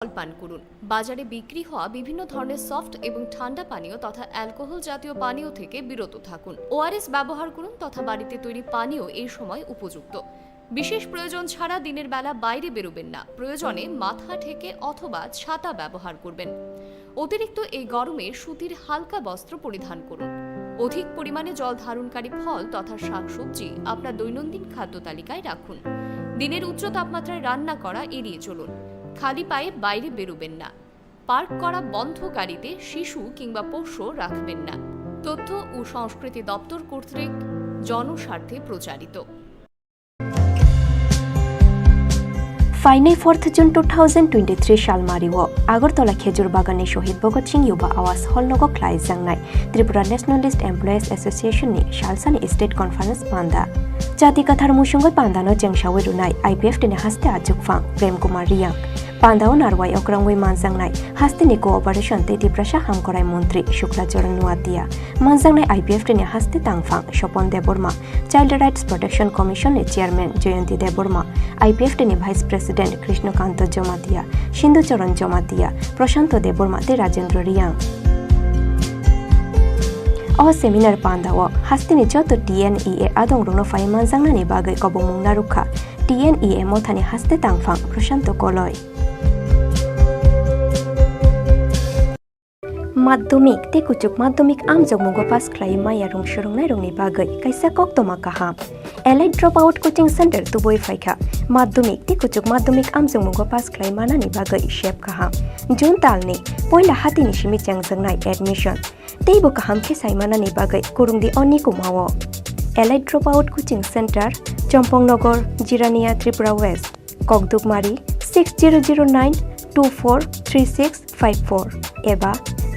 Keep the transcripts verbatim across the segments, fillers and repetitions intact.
জল পান করুন। বাজারে বিক্রি হওয়া বিভিন্ন ধরনের সফট এবং ঠান্ডা পানীয় তথা অ্যালকোহল জাতীয় পানীয় থেকে বিরত থাকুন। ওআরএস ব্যবহার করুন তথা বাড়িতে তৈরি পানীয় এই সময় উপযুক্ত। বিশেষ প্রয়োজন ছাড়া দিনের বেলা বাইরে বেরোবেন না। প্রয়োজনে মাথা ঢেকে অথবা ছাতা ব্যবহার করবেন। অতিরিক্ত এই গরমে সুতির হালকা বস্ত্র পরিধান করুন। অধিক পরিমাণে জল ধারণকারী ফল তথা শাকসবজি আপনার দৈনন্দিন খাদ্য তালিকায় রাখুন। দিনের উচ্চ তাপমাত্রায় রান্না করা এড়িয়ে চলুন। খালি পায়ে বাইরে বেরোবেন না। পার্ক করা বন্ধ গাড়িতে শিশু কিংবা পোষ্য রাখবেন না। তথ্য ও সংস্কৃতি দপ্তর কর্তৃক জনস্বার্থে প্রচারিত। Phainai fourth June two thousand twenty-three salmario Agartala Khejur Baganni Shohid Bhagat Singh Yuba Awas Hall nogo khlaijaknai Tripura Nationalist Employees Association ni salsani State Conference panda. Jati kathar musungwi pandano chengsawi rwnai I P F T ni haste achukphang Prem Kumar Riyang. Pandao narwai okrangwi manjaknai hasteni cooperation tei Tiprasa hamkorai montri Shukla Charan Nuatia, manjaknai I P F T ni haste tangphang Sopon Debbarma, Child Rights Protection Commission ni Chairman Jayanti Debbarma, I P F T ni Vice President Krishnakanto Jamatia, Sindhu Charan Jamatia, Prashanto Debbarma tei Rajendra Riyang. O seminar pandao hasteni joto T N E A adongrokno phai manjaknani bagwi kobongmung narwkha T N E A mothani haste tangphang Prashanto Koloi. Madhyamik tei kuchuk madhyamik amjokmungo pass khlai maya rung swrwngnairokni bagwi kaisa koktwma kaham. Elite Dropout Coaching Center tubui phaikha. Madhyamik tei kuchuk madhyamik amjokmungo pass khlai manani bagwi sep kaham. June talni poila hatini simi chengjaknai admission. Teibo kaham khe sai manani bagwi kurungdi o nikumao. Elite Dropout Coaching Center, Chompong Nogor, Jirania, Tripura West. Kokdukmari six zero zero nine two four three six five four eba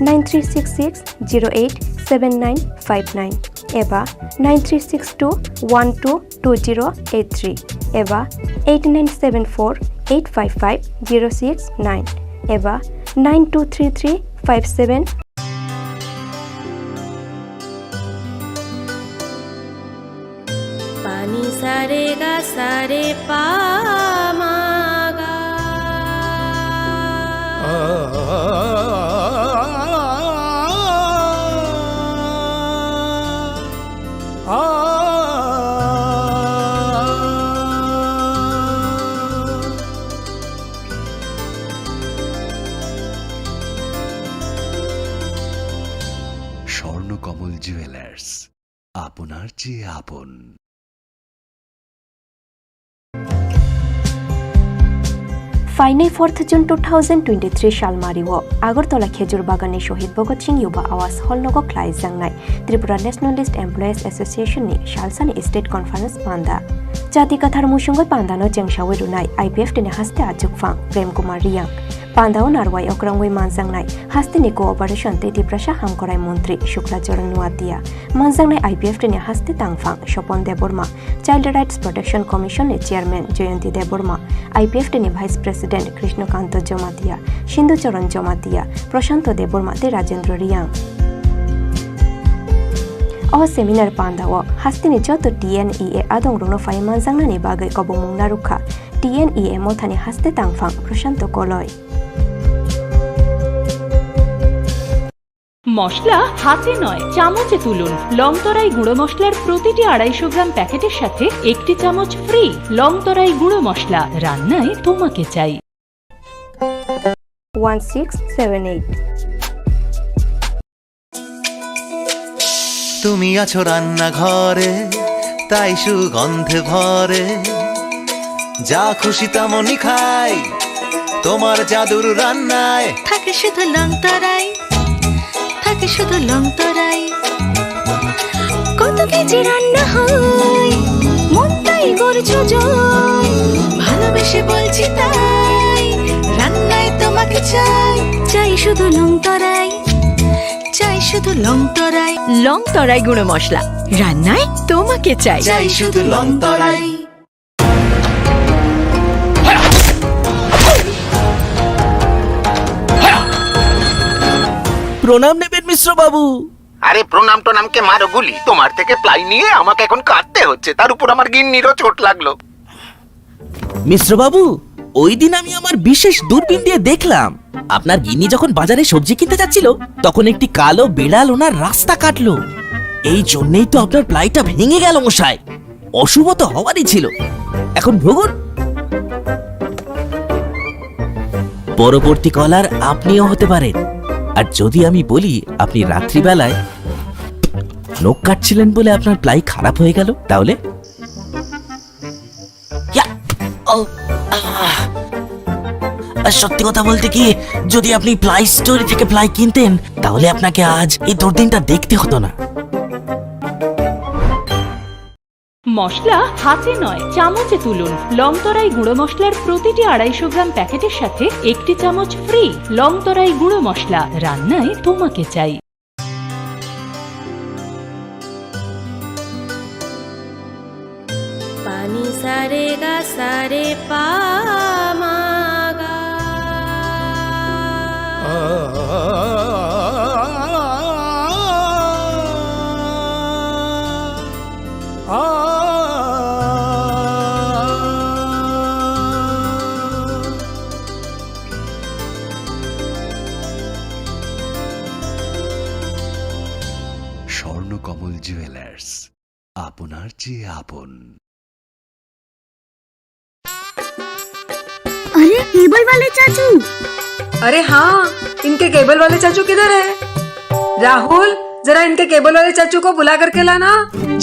nine three six six zero eight seven nine five nine eba nine three six two one two two zero eight three eba eight nine seven four eight five five zero six nine eba nine two three three five seven. Pani sare ga sare pa ma ga. Swarnakamal jewellers, আপনার চেয়ে আপন। Phainai fourth June two thousand twenty-three salmario Agartala Khejur Baganni Shohid Bhagat Singh Yuba Awas Hall nogo khlaijaknai Tripura Nationalist Employees Association ni salsani State Conference panda. Jati kathar musungwi pandano chengsawi rwnai I P F T ni haste achukphang Prem Kumar Riyang. Pandao narwai okrangwi manjaknai hasteni cooperation tei Tiprasa hamkorai montri Shukla Charan Nuatia, manjaknai I P F T ni haste tangphang Sopon Debbarma, Child Rights Protection Commission ni Chairman Jayanti Debbarma, I P F T ni Vice President Krishnakanto Jamatia, Sindhu Charan Jamatia, Prashanto Debbarma tei Rajendra Riyang. O seminar pandao hasteni joto T N E A adongrokno phai manjaknani bagwi kobongmung narwkha T N E A mothani haste tangphang Prashanto Koloi. মশলা হাতে নয়, চামচে তুলুন। লং তরাই গুঁড়ো মশলার প্রতিটি আড়াইশো গ্রাম প্যাকেটের সাথে একটি চামচ ফ্রি। লং তরাই গুঁড়ো মশলা, রান্নায় তোমাকে চাই। One six seven eight. তুমি আছো রান্নাঘরে, তাই সুগন্ধে ভরে। যা খুশি তেমনই খাই, তোমার জাদুর রান্নায়। থাকে শুধু লং তরাই, থাকে শুধু লং তরাই। কত কেজি রান্না হয়, মনটাই করছো জয়। ভালোবেসে বলছি তাই, রান্নায় তোমাকে চাই। চাই শুধু লং তরাই, চাই শুধু লং তরাই। লং তরাই গুঁড়ো মশলা, রান্নায় তোমাকে চাই। চাই শুধু লং তরাই। প্রণাম নেবেন মিশ্র বাবু। আরে প্রণাম টোনামকে মারো গুলি, তোমার থেকে প্লাই নিয়ে আমাকে এখন কাঁদতে হচ্ছে, তার উপর আমার গিন্নিরও চোট লাগলো। মিশ্র বাবু, ওই দিন আমি আমার বিশেষ দূরবীন দিয়ে দেখলাম, আপনার গিন্নি যখন বাজারে সবজি কিনতে যাচ্ছিল, তখন একটি কালো বিড়াল ওনার রাস্তা কাটলো। এই জন্যই তো আপনার প্লাইটা ভেঙে গেল, মশাই। অশুভ তো হওয়ারই ছিল। এখন ভুগুন। পরবর্তী কলার আপনিও হতে পারেন। আর যদি আমি বলি, আপনি রাত্রিবেলায় নখ কাটছিলেন বলে আপনার প্লাই খারাপ হয়ে গেল, তাহলে? ইয়া! ও, আহ! আর সত্যি কথা বলতে কি, যদি আপনি প্লাই স্টোর থেকে প্লাই কিনতেন, তাহলে আপনাকে আজ এই দুর্দিনটা দেখতে হতো না। মশলা হাতে নয়, চামচে তুলুন। লং তরাই গুঁড়ো মশলার প্রতিটি আড়াইশো গ্রাম প্যাকেটের সাথে একটি চামচ ফ্রি। লং তরাই গুঁড়ো মশলা, রান্নায় তোমাকে চাই। Pani sare ga sare pa ma ga. Swarnakamal jewellers, আপনার চেয়ে আপন। अरे, केबल वाले चाचू। अरे हाँ, इनके केबल वाले चाचू किधर है? राहुल, जरा इनके केबल वाले चाचू को बुला करके लाना,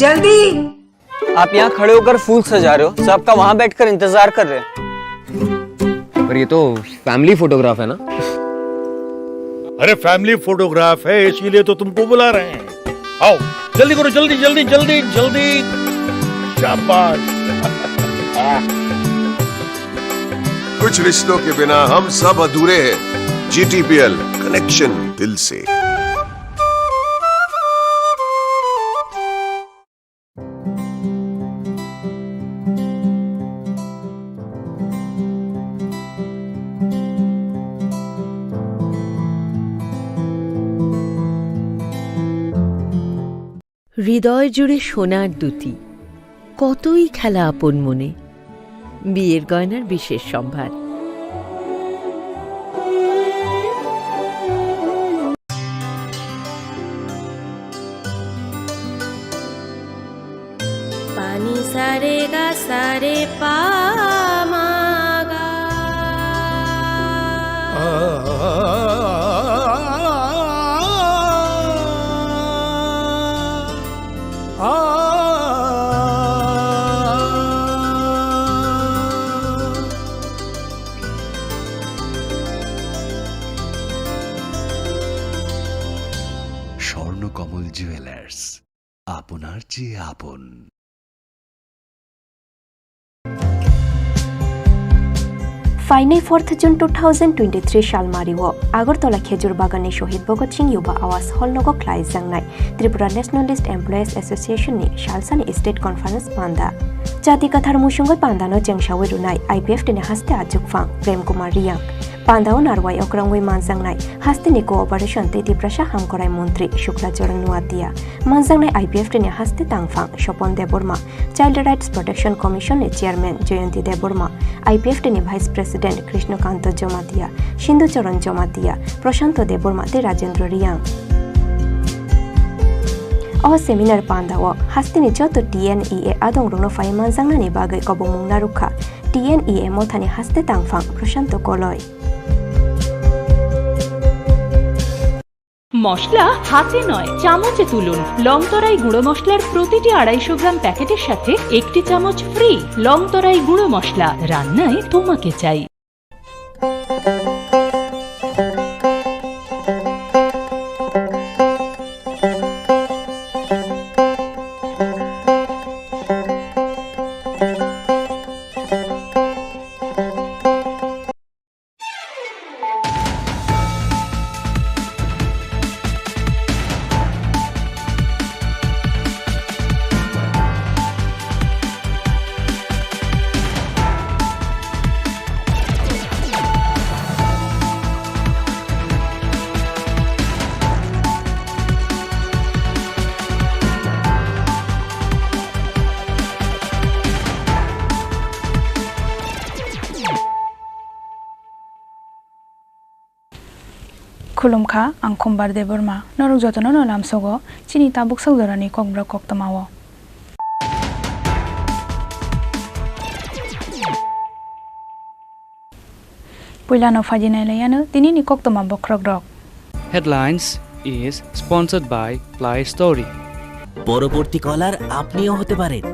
जल्दी। आप यहाँ खड़े होकर फूल सजा रहे हो, सबका वहाँ बैठकर इंतजार कर रहे हैं। पर ये तो फैमिली फोटोग्राफ है ना? अरे, फैमिली फोटोग्राफ है, इसीलिए तो तुमको बुला रहे हैं। आओ, जल्दी करो, जल्दी, जल्दी, जल्दी, जल्दी। शाबाश। कुछ रिश्तों के बिना हम सब अधूरे हैं। जीटीपीएल, कनेक्शन दिल से। হৃদয় জুড়ে সোনার দুতি, কতই খেলা আপন মনে। বিয়ের গয়নার বিশেষ সম্ভার। Pani sare ga sare pa ma ga. Swarnakamal jewellers, আপনার চেয়ে আপন। Phainai fourth June two thousand twenty-three salmario Agartala Khejur Bagani Shohid Bhagat Singh Yuba Awas Hall nogo khlai jangnai Tripura Nationalist Employees Association ni salsani State Conference panda. Jati kathar musungwi pandano chengsawi rwnai I P F T ni haste achukphang Prem Kumar Riyang. Pandao narwai okrangwi manjaknai hasteni cooperation tei Tiprasa hamkrai montri Shukla Charan Nuatia. Manjaknai I P F T ni haste tangphang Sopon Debbarma, Child Rights Protection Commission ni Chairman Jayanti Debbarma, I P F T ni Vice President Krishnakanto Jomatia, Sindhu Charan Jomatia, Prashanto Debbarma tei Rajendra Riyang. O seminar pandao hasteni joto T N E A adongrokno phai manjaknani bagwi kobongmung narwkha T N E A mothani haste tangphang Prashanto Koloi. মশলা হাতে নয়, চামচে তুলুন। লং তরাই গুঁড়ো মশলার প্রতিটি আড়াইশো গ্রাম প্যাকেটের সাথে একটি চামচ ফ্রি। লং তরাই গুঁড়ো মশলা, রান্নায় তোমাকে চাই। Khulumkha, ang Khumbar Debbarma. Norok jotono no lamsogo chini tabuk sak jorani kokborok koktwmao. Puilano phaidi nailaiyano tinini koktwma bokhorokrok. Headlines is sponsored by Play Story. পরবর্তী কলার আপনিও হতে পারেন।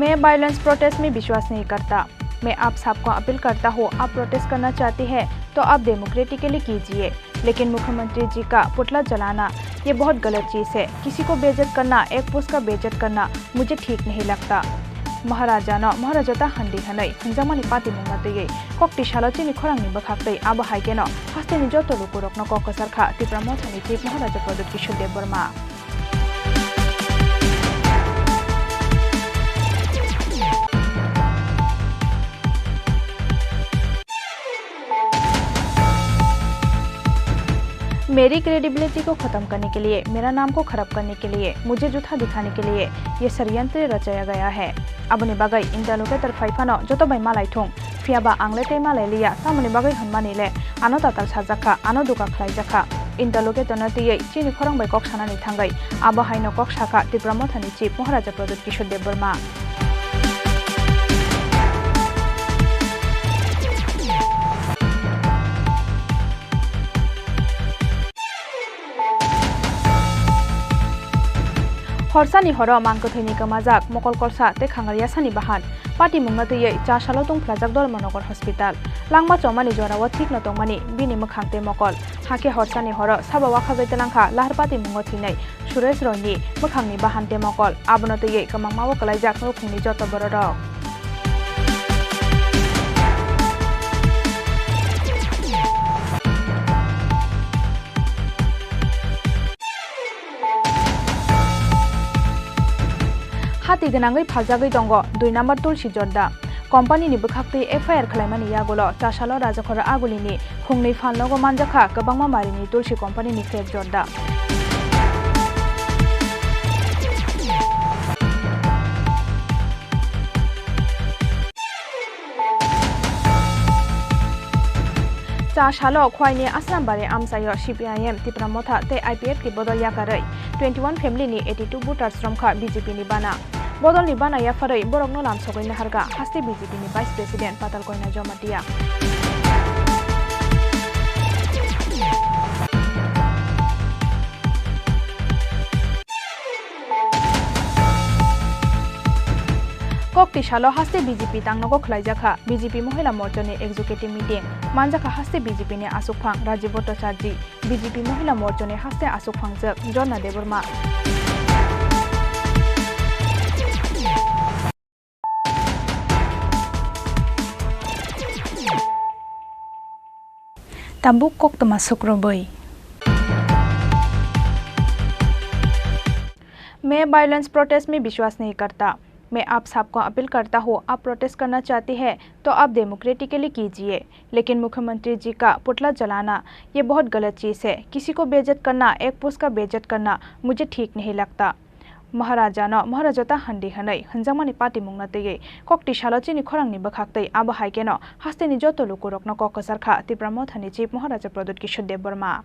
मैं वायलेंस प्रोटेस्ट में विश्वास नहीं करता। मैं आप सबको अपील करता हूँ, आप प्रोटेस्ट करना चाहते हैं तो आप डेमोक्रेटिकली कीजिए, लेकिन मुख्यमंत्री जी का पुतला जलाना ये बहुत गलत चीज़ है। किसी को बेइज्जत करना, एक पोस्ट का बेइज्जत करना मुझे ठीक नहीं लगता। Maharaja no Maharaja ta handi hwnwi hwnjakmani patimungno twiwi kokti salo chini khorangni bwkhaktwi abo hai kheno hasteni joto lukurokno kok kwchar kha Tipra Mothani Chief Maharaja Pradyut Kishore Debbarma. मेरी क्रेडिबिलिटी को खत्म करने के लिए, मेरा नाम को खराब करने के लिए, मुझे झूठा दिखाने के लिए ये षड्यंत्र रचाया गया है। Aboni bagwi interlocutor phai phano joto bai malai thung, phiya ba ang le tei malai liya, tamoni bagwi hwnmani le ano tatal sajak kha, ano duka khlaijak kha. Interlocutor no twiwi chini khorang bai kok sanani thangwi abo haino kok sakha Tipra Mothani Chief Maharaja Pradyut Kishore Debbarma. Horsani horo mangkwthwini kwmajak mokol kolsa tei khangalyasani bahan. Patimungno twiwi cha salo tungphlajak Dharmanagar Hospital. Langma chomani jorao thikno tongmani bini mwkhang tei mokol. Hakhe horsani horo sabo wakhagwi twlangkha lahar patimungo thwinai Suresh Royni mwkhangni bahan tei mokol. Abono twiwi kwmangmao kwlaijak nukhungni joto bororok. Hati gwnangwi phaljagwi tongo dui number Tulsi Jorda. Company ni bwkhaktwi F I R khwlaimani yagulo Chasalo Rajakhor Agulini khungnwi phalnogo manjakha kwbangma marini Tulsi company ni fake jorda. Cha salo Khwaini Asrambari amchaio C P I M Tipra Motha tei I P F T bodol yakarwi twenty one family ni eighty two voters romkha B J P ni bana. Bodolni bana yapharwi borokno lamsogwi naharkha haste B J P ni Vice President Patal Koina Jamatia. Kokti salo haste B J P tangnogo khwlaijakha B J P Mohila Morchani executive meeting. Manjakha haste B J P ni asukphang Rajiv Bhattacharjee, B J P Mohila Morchani haste asukphangjak Jorna Debbarma. Tabuk koktwma sukrubwi. मैं violence protest में विश्वास नहीं करता। मैं आप सबको अपील करता हूँ, आप प्रोटेस्ट करना चाहते हैं तो आप डेमोक्रेटिकली कीजिए, लेकिन मुख्यमंत्री जी का पुतला जलाना ये बहुत गलत चीज़ है। किसी को बेइज्जत करना, एक पोस्ट का बेइज्जत करना मुझे ठीक नहीं लगता। Maharaja no Maharaja ta handi hwnwi hwnjakmani patimungno twiwi kokti salo chini khorangni bwkhaktwi abo hai kheno hasteni joto lukurokno kok kwchar kha Tipra Mothani Chief Maharaja Pradyut Kishore Debbarma.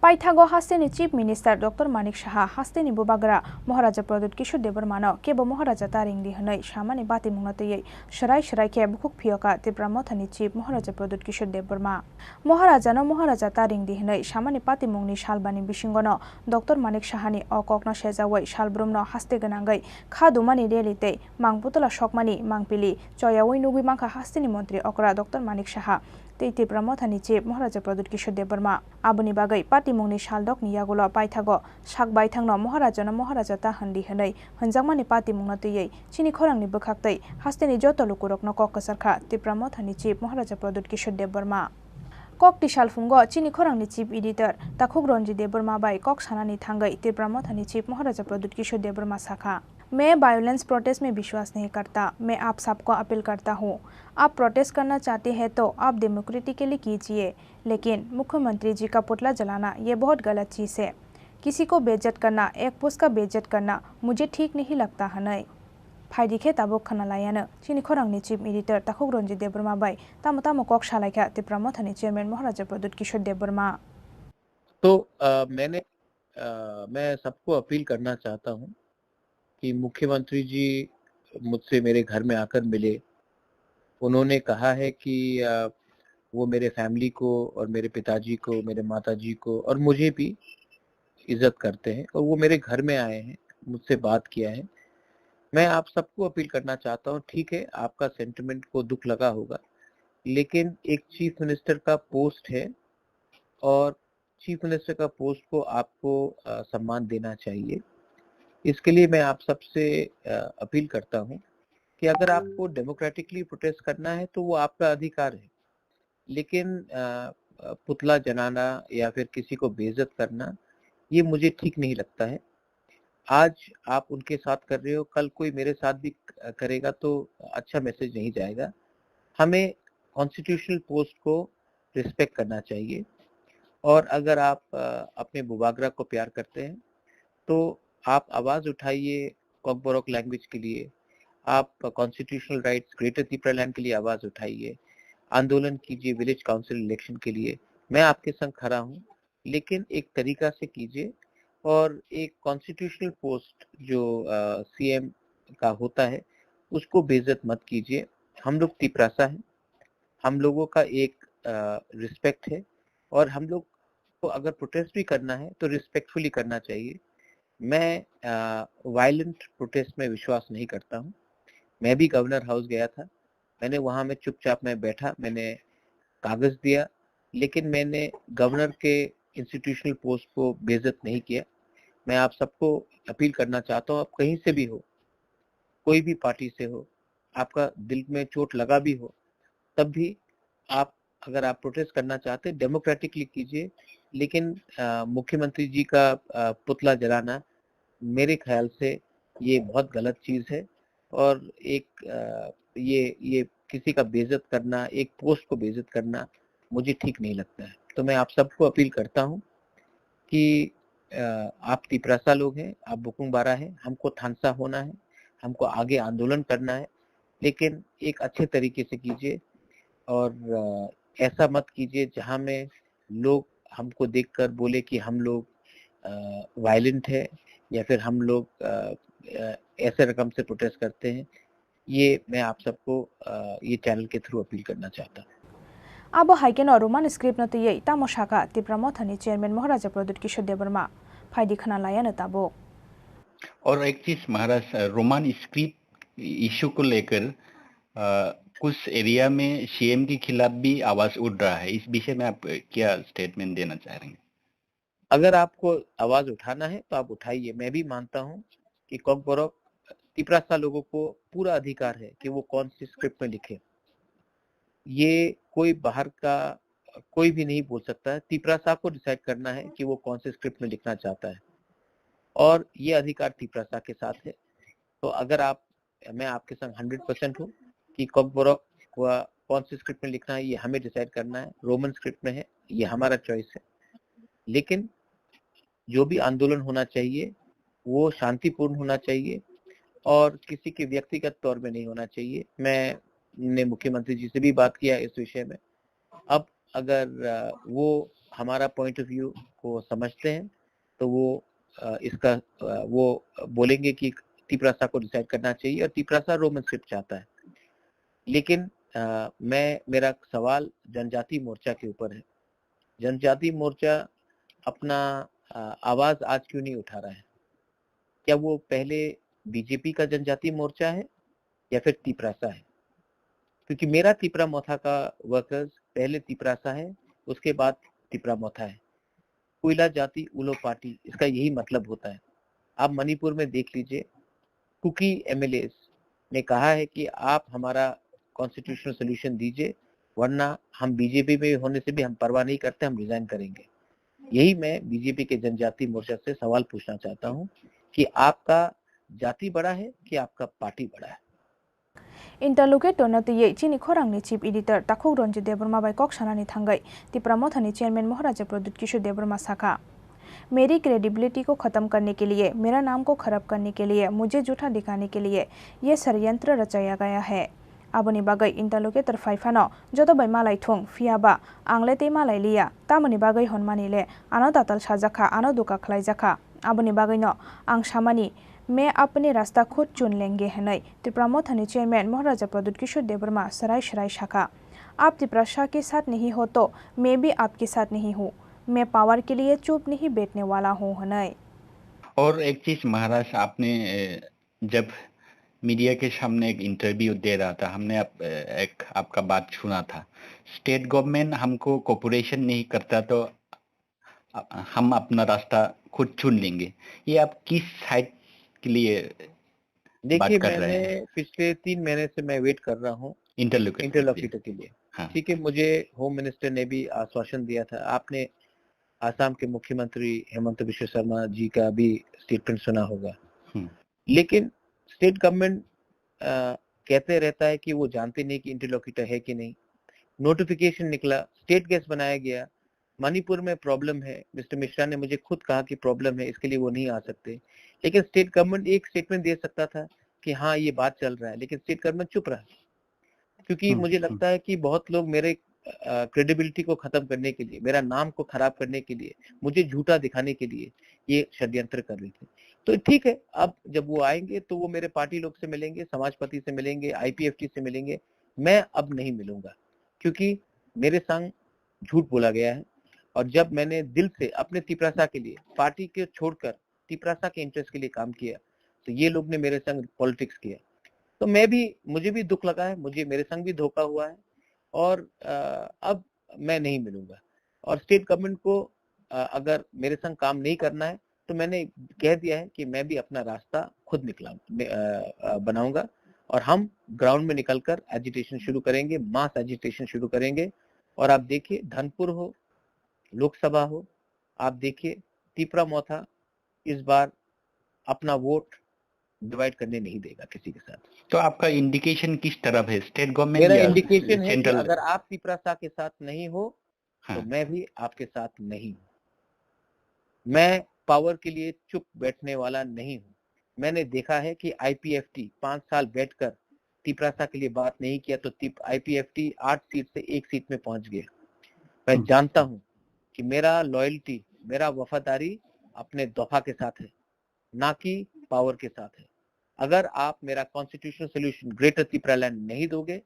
Paithago hasteni Chief Minister Doctor Manik Saha hasteni bubagra Maharaja Pradyut Kishore Debbarmano kebo Maharaja ta ringdi hwnwi samani batimungno twiwi swrai swrai khe bukhuk phiyokha Tipra Mothani Chief Maharaja Pradyut Kishore Debbarma. Maharajano Maharaja ta ringdi hwnwi samani patimungni salbani bisingono Doctor Manik Sahani o kokno sejawi salbrumno haste gwnangwi kha dumani rally tei mangputula sokmani mangpili choyawi nugwi mankha hasteni montri okra Doctor Manik Saha tei Tipra Mothani Chief Maharaja Pradyut Kishore Debbarma. Aboni bagwi patimungni saldokni yagulo paithago sak baithangno Maharajano Maharaja ta handi hwnwi hwnjakmani patimungno twiwi chini khorangni bwkhaktwi hasteni joto lukurokno kok kwchar kha Tipra Mothani Chief Maharaja Pradyut Kishore Debbarma. Kokti salphungo chini khorangni Chief Editor Takhuk Ranjit Debbarma bai kok sanani thangwi Tipra Mothani Chief Maharaja Pradyut Kishore Debbarma sakha, मैं violence protest में विश्वास नहीं करता। मैं आप सबको अपील करता हूँ, आप प्रोटेस्ट करना चाहते हैं तो आप डेमोक्रेटिकली कीजिए, लेकिन मुख्यमंत्री जी का पुतला जलाना ये बहुत गलत चीज़ है। किसी को बेइज्जत करना, एक पोस्ट का बेइज्जत करना मुझे ठीक नहीं लगता, hwnwi. Phaidi khe tabuk khna laiano. Chini khorangni Chief Editor Takhuk Ranjit Debbarma bai tamo tamo kok salaikha Tipra Mothani Chairman Maharaja Pradyut Kishore Debbarma. तो अ, मैंने अ, मैं सबको अपील करना चाहता हूँ कि मुख्यमंत्री जी मुझसे मेरे घर में आकर मिले। उन्होंने कहा है कि अ, वो मेरे फैमिली को और मेरे पिताजी को, मेरे माताजी को और मुझे भी इज्जत करते हैं और वो मेरे घर में आए हैं, मुझसे बात किया है। मैं आप सबको अपील करना चाहता हूँ, ठीक है, आपका सेंटिमेंट को दुख लगा होगा, लेकिन एक चीफ मिनिस्टर का पोस्ट है और चीफ मिनिस्टर का पोस्ट को आपको अ, सम्मान देना चाहिए। इसके लिए मैं आप सबसे अ, अपील करता हूँ कि अगर आपको डेमोक्रेटिकली प्रोटेस्ट करना है तो वो आपका अधिकार है, लेकिन अ, अ, पुतला जलाना या फिर किसी को बेइज्जत करना, ये मुझे ठीक नहीं लगता है। आज आप उनके साथ कर रहे हो, कल कोई मेरे साथ भी क- करेगा तो अच्छा मैसेज नहीं जाएगा। हमें कॉन्स्टिट्यूशनल पोस्ट को रिस्पेक्ट करना चाहिए। और अगर आप अ, अपने बुबागरा को प्यार करते हैं तो आप आवाज़ उठाइए कॉकबोरोक लैंग्वेज के लिए, आप कॉन्स्टिट्यूशनल राइट्स ग्रेटर तिपरालैंड के लिए आवाज़ उठाइए, आंदोलन कीजिए विलेज काउंसिल इलेक्शन के लिए। मैं आपके संग खड़ा हूँ, लेकिन एक तरीका से कीजिए और एक कॉन्स्टिट्यूशनल पोस्ट जो सीएम का होता है उसको बेइज्जत मत कीजिए। हम लोग तिपरासा हैं, हम लोगों का एक रिस्पेक्ट है और हम लोग को अगर प्रोटेस्ट भी करना है तो रिस्पेक्टफुली करना चाहिए। मैं वायलेंट प्रोटेस्ट में विश्वास नहीं करता हूँ। मैं भी गवर्नर हाउस गया था, मैंने वहाँ में चुपचाप मैं बैठा, मैंने कागज़ दिया, लेकिन मैंने गवर्नर के इंस्टीट्यूशनल पोस्ट को बेइज्जत नहीं किया। मैं आप सबको अपील करना चाहता हूँ, आप कहीं से भी हो, कोई भी पार्टी से हो, आपका दिल में चोट लगा भी हो, तब भी आप अगर आप प्रोटेस्ट करना चाहते हैं डेमोक्रेटिकली कीजिए, लेकिन अ, मुख्यमंत्री जी का अ, पुतला जलाना मेरे ख्याल से ये बहुत गलत चीज़ है और एक अ, ये ये किसी का बेइज्जत करना, एक पोस्ट को बेइज्जत करना मुझे ठीक नहीं लगता है। तो मैं आप सबको अपील करता हूँ कि अ, आप तिपरासा लोग हैं, आप बुकुंग बारा हैं, हमको थानसा होना है, हमको आगे आंदोलन करना है, लेकिन एक अच्छे तरीके से कीजिए और अ, ऐसा मत कीजिए जहाँ में लोग हमको देखकर बोले कि हम लोग अ, वायलेंट है या फिर हम लोग अ, अ, ऐसे रकम से प्रोटेस्ट करते हैं। ये मैं आप सबको अ, ये चैनल के थ्रू अपील करना चाहता हूँ। Abo hai kheno Roman script no twiwi tamo sakha Tipra Mothani Chairman Maharaja Pradyut Kishore Debbarma. Phaidi khna laiano tabuk. और एक चीज महाराज, रोमन स्क्रिप्ट इशू को लेकर अ, कुछ एरिया में सीएम के खिलाफ भी आवाज उठ रहा है, इस विषय में आप क्या स्टेटमेंट देना चाह रहे हैं? अगर आपको आवाज उठाना है तो आप उठाइए। मैं भी मानता हूँ कि कॉकबोरोक तिपरासा लोगों को पूरा अधिकार है कि वो कौन सी स्क्रिप्ट में लिखे। ये कोई बाहर का कोई भी नहीं बोल सकता है। तिपरासा को डिसाइड करना है कि वो कौन से स्क्रिप्ट में लिखना चाहता है और ये अधिकार तिपरासा के साथ है। तो अगर आप मैं आपके संग हंड्रेड परसेंट हूँ कि कॉकबोरोक को कौन सी स्क्रिप्ट में लिखना है, ये हमें डिसाइड करना है। रोमन स्क्रिप्ट में है, ये हमारा चॉइस है। लेकिन जो भी आंदोलन होना चाहिए वो शांतिपूर्ण होना चाहिए और किसी के व्यक्तिगत तौर में नहीं होना चाहिए। मैंने मुख्यमंत्री जी से भी बात किया इस विषय में। अब अगर अ, वो हमारा पॉइंट ऑफ व्यू को समझते हैं तो वो अ, इसका अ, वो बोलेंगे कि तिपरासा को डिसाइड करना चाहिए और तिपरासा रोमन स्क्रिप्ट चाहता है। लेकिन अ, मैं मेरा सवाल जनजाति मोर्चा के ऊपर है। जनजाति मोर्चा अपना अ, आवाज आज क्यों नहीं उठा रहा है? क्या वो पहले बीजेपी का जनजाति मोर्चा है या फिर तिपरासा है? क्योंकि मेरा तिपरा मोथा का वर्कर्स पहले तिपरासा है, उसके बाद तिपरा मोथा है। कोयला जाति उलो पार्टी, इसका यही मतलब होता है। आप मणिपुर में देख लीजिए, कुकी एमएलएस ने कहा है कि आप हमारा कॉन्स्टिट्यूशनल सॉल्यूशन दीजिए, वरना हम बीजेपी में होने से भी हम परवाह नहीं करते, हम रिजाइन करेंगे। यही मैं बीजेपी के जनजाति मोर्चा से सवाल पूछना चाहता हूँ कि आपका जाति बड़ा है कि आपका पार्टी बड़ा है? Interlocutor no twiwi chini khorangni Chief Editor Takhuk Ranjit Debbarma bai kok sanani thangwi Tipra Mothani Chairman Maharaja Pradyut Kishore Debbarma sakha. मेरी क्रेडिबिलिटी को खत्म करने के लिए, मेरा नाम को खराब करने के लिए, मुझे झूठा दिखाने के लिए ये षड्यंत्र रचाया गया है। Aboni bagwi interlocutor phai phano joto bai malai thung, phiya ba ang le tei malai liya, tamoni bagwi hwnmani le ano tatal sajak kha, ano duka khlai jak kha. Aboni bagwi no ang samani, मैं अपनी रास्ता खुद चुन लेंगे hwnwi Tipra Mothani chairman Maharaja Pradyut Kishore Debbarma swrai swrai sakha. आप तिपरासा के साथ नहीं हो तो मैं भी आपके साथ नहीं हूँ। मैं पावर के लिए चुप नहीं बैठने वाला हूँ hwnwi. और एक चीज महाराज, आपने ए, जब मीडिया के सामने एक इंटरव्यू दे रहा था, हमने आप, ए, एक आपका बात सुना था, स्टेट गवर्नमेंट हमको कोऑपरेशन नहीं करता तो अ, हम अपना रास्ता खुद चुन लेंगे। ये आप किस साइड के लिए देखिए, बात कर रहे मैंने पिछले तीन महीने से मैं वेट कर रहा हूँ इंटरलोकेटर इंटरलोकेटर के लिए। हाँ। ठीक है, मुझे होम मिनिस्टर ने भी आश्वासन दिया था। आपने आसाम के मुख्यमंत्री हेमंत बिश्व शर्मा जी का भी स्टेटमेंट सुना होगा। हम्म। लेकिन स्टेट गवर्नमेंट कहते रहता है कि वो जानते नहीं कि इंटरलोकेटर है कि नहीं। नोटिफिकेशन निकला, स्टेट गैस बनाया गया। मणिपुर में प्रॉब्लम है, मिस्टर मिश्रा ने मुझे खुद कहा कि प्रॉब्लम है, इसके लिए वो नहीं आ सकते। लेकिन स्टेट गवर्नमेंट एक स्टेटमेंट दे सकता था कि हाँ, ये बात चल रहा है, लेकिन स्टेट गवर्नमेंट चुप रहा, क्योंकि हम्म, मुझे हम्म। लगता है कि बहुत लोग मेरे क्रेडिबिलिटी को खत्म करने के लिए, मेरा नाम को खराब करने के लिए, मुझे झूठा दिखाने के लिए ये षड्यंत्र कर रहे थे। तो ठीक है, अब जब वो आएंगे तो वो मेरे पार्टी लोग से मिलेंगे, समाजपति से मिलेंगे, आईपीएफटी से मिलेंगे। मैं अब नहीं मिलूंगा, क्योंकि मेरे संग झूठ बोला गया है। और जब मैंने दिल से अपने तिपरासा के लिए, पार्टी को छोड़कर तिपरासा के इंटरेस्ट के लिए काम किया, तो ये लोग ने मेरे संग पॉलिटिक्स किया। तो मैं भी, मुझे भी दुख लगा है, मुझे, मेरे संग भी धोखा हुआ है। और अ, अब मैं नहीं मिलूंगा। और स्टेट गवर्नमेंट को अ, अगर मेरे संग काम नहीं करना है, तो मैंने कह दिया है कि मैं भी अपना रास्ता खुद निकला, अ, अ, बनाऊंगा। और हम ग्राउंड में निकलकर एजिटेशन शुरू करेंगे, मास एजिटेशन शुरू करेंगे। और आप देखिए, धनपुर हो, लोकसभा हो, आप देखिए, तिपरा मोथा इस बार अपना वोट डिवाइड करने नहीं देगा किसी के साथ। तो आपका इंडिकेशन किस तरफ है, स्टेट गवर्नमेंट मेरा या इंडिकेशन है कि सेंट्रल? अगर आप तिपरासा के साथ नहीं हो, हाँ। तो मैं भी आपके साथ नहीं हूँ। मैं पावर के लिए चुप बैठने वाला नहीं हूँ। मैंने देखा है कि आईपीएफटी पाँच साल बैठकर तिपरासा के लिए बात नहीं किया, तो तिप-, आईपीएफटी आठ सीट से एक सीट में पहुंच गया। मैं हम्म। जानता हूँ कि मेरा लॉयल्टी, मेरा वफादारी अपने दफा के साथ है, ना कि पावर के साथ है। अगर आप मेरा कॉन्स्टिट्यूशनल सॉल्यूशन ग्रेटर तिपरालैंड नहीं दोगे,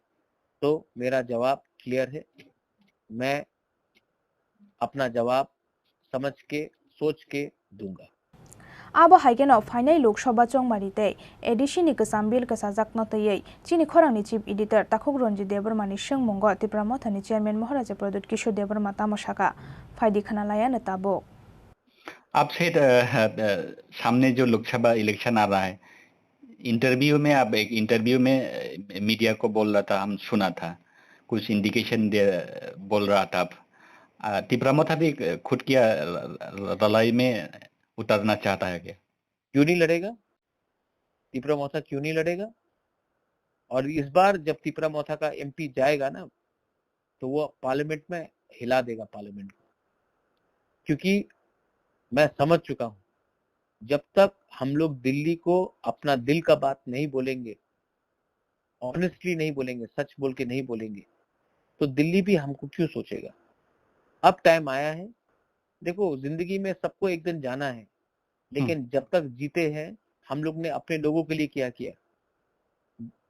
तो मेरा जवाब क्लियर है। मैं अपना जवाब समझ के, सोच के दूंगा। Abo hai kheno phainai Lok Sabha chongmari tei A D C ni kwcham bill kwchajakno twiwi chini khorangni Chief Editor Takhuk Ranjit Debbarma ni swngmungo Tipra Mothani Chairman Maharaja Pradyut Kishore Debbarma tamo sakha, phaidi khna laiya no tabuk. आपसे अ, अ, सामने जो लोकसभा इलेक्शन आ रहा है, इंटरव्यू में आप एक इंटरव्यू में अ, मीडिया को बोल रहा था, हम सुना था, कुछ इंडिकेशन दे बोल रहा था आप। अ, तिपरा मोथा भी खुद क्या लड़ाई में उतरना चाहता है क्या? क्यों नहीं लड़ेगा? तिपरा मोथा क्यों नहीं लड़ेगा? और इस बार जब तिपरा मोथा का एमपी जाएगा ना, तो वो पार्लियामेंट में हिला देगा पार्लियामेंट को, क्योंकि मैं समझ चुका हूँ, जब तक हम लोग दिल्ली को अपना दिल का बात नहीं बोलेंगे, ऑनेस्टली नहीं बोलेंगे, सच बोल के नहीं बोलेंगे, तो दिल्ली भी हमको क्यों सोचेगा? अब टाइम आया है। देखो, जिंदगी में सबको एक दिन जाना है, लेकिन जब तक जीते हैं, हम लोग ने अपने लोगों के लिए क्या किया?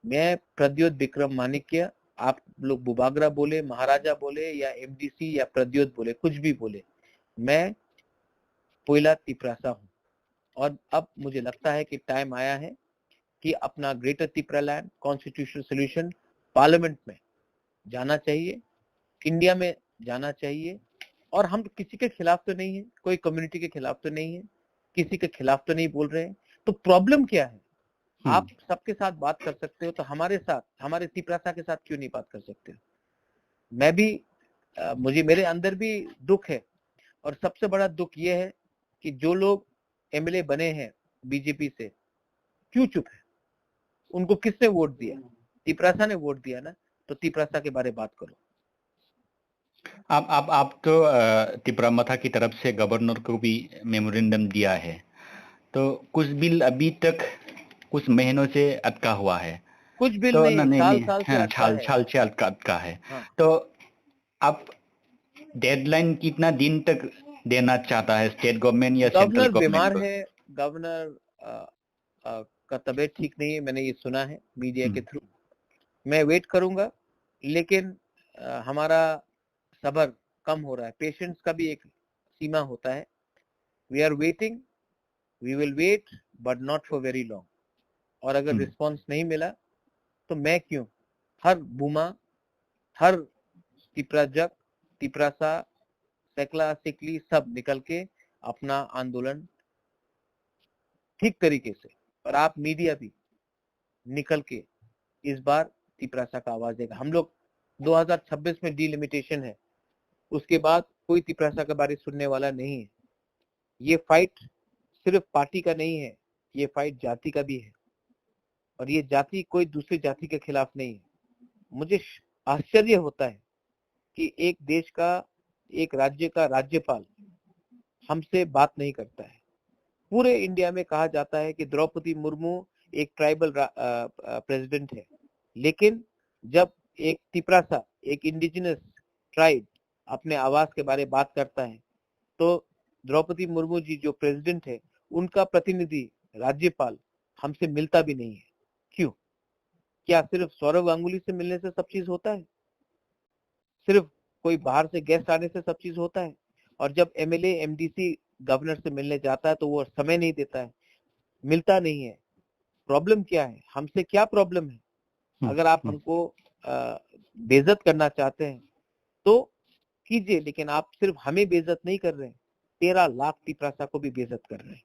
मैं प्रद्योत विक्रम माणिक्य, आप लोग बुबागरा बोले, महाराजा बोले, या एमडीसी या प्रद्योत बोले, कुछ भी बोले, मैं पोइला तिपरासा हूँ। और अब मुझे लगता है कि टाइम आया है कि अपना ग्रेटर तिपरालैंड कॉन्स्टिट्यूशनल सॉल्यूशन पार्लियामेंट में जाना चाहिए, इंडिया में जाना चाहिए। और हम किसी के खिलाफ तो नहीं है, कोई कम्युनिटी के खिलाफ तो नहीं है, किसी के खिलाफ तो नहीं बोल रहे हैं। तो प्रॉब्लम क्या है? हम्म। आप सबके साथ बात कर सकते हो, तो हमारे साथ, हमारे तिपरासा के साथ क्यों नहीं बात कर सकते हो? मैं भी, अ, मुझे, मेरे अंदर भी दुख है, और सबसे बड़ा दुख ये है कि जो लोग एमएलए बने हैं बीजेपी से, क्यों चुप है? उनको किसने वोट दिया? तिपरासा ने वोट दिया ना, तो तिपरासा के बारे बात करो। आप, आप, आप तो, अ, तिपरा मोथा की तरफ से गवर्नर को भी मेमोरेंडम दिया है। तो कुछ बिल अभी तक कुछ महीनों से अटका हुआ है। कुछ बिल तो नहीं, ना, नहीं, साल, नहीं, साल से हाँ, अटका साल, है। साल से अटका, अटका है। हाँ। तो आप डेडलाइन कितना दिन तक देना चाहता है स्टेट गवर्नमेंट या सेंट्रल गवर्नमेंट बीमार को? है, गवर्नर, अ, अ, का तबीयत ठीक नहीं है, मैंने ये सुना है मीडिया के हम्म। थ्रू। मैं वेट करूंगा, लेकिन, अ, हमारा सब्र कम हो रहा है, पेशेंस का भी एक सीमा होता है। We are waiting, we will wait, but not for very long। और अगर हम्म। रिस्पॉन्स नहीं मिला, तो मैं क्यों? हर बुमा, हर तिपराजक, तिपरासा, सेकला, सिकली सब निकल के अपना आंदोलन ठीक तरीके से, और आप मीडिया भी निकल के इस बार तिपरासा का आवाज देगा। हम लोग दो हज़ार छब्बीस में डिलिमिटेशन है, उसके बाद कोई तिपरासा के बारे सुनने वाला नहीं है। ये फाइट सिर्फ पार्टी का नहीं है, ये फाइट जाति का भी है। और ये जाति कोई दूसरी जाति के खिलाफ नहीं है। मुझे श-, आश्चर्य होता है कि एक देश का, एक राज्य का राज्यपाल हमसे बात नहीं करता है। पूरे इंडिया में कहा जाता है कि द्रौपदी मुर्मू एक ट्राइबल रा-, अ, अ, प्रेसिडेंट है, लेकिन जब एक तिपरासा, एक इंडिजिनस ट्राइब अपने आवाज के बारे बात करता है, तो द्रौपदी मुर्मू जी जो प्रेसिडेंट है, उनका प्रतिनिधि राज्यपाल हमसे मिलता भी नहीं है। क्यों? क्या सिर्फ सौरव गांगुली से मिलने से सब चीज होता है? सिर्फ कोई बाहर से गेस्ट आने से सब चीज होता है? और जब एमएलए, एमडीसी गवर्नर से मिलने जाता है, तो वो समय नहीं देता है, मिलता नहीं है। प्रॉब्लम क्या है? हमसे क्या प्रॉब्लम है? हम्म, अगर आप हम्म। हमको, अ, बेइज्जत करना चाहते हैं, तो कीजिए, लेकिन आप सिर्फ हमें बेइज्जत नहीं कर रहे हैं, तेरह लाख तिपरासा को भी बेइज्जत कर रहे हैं।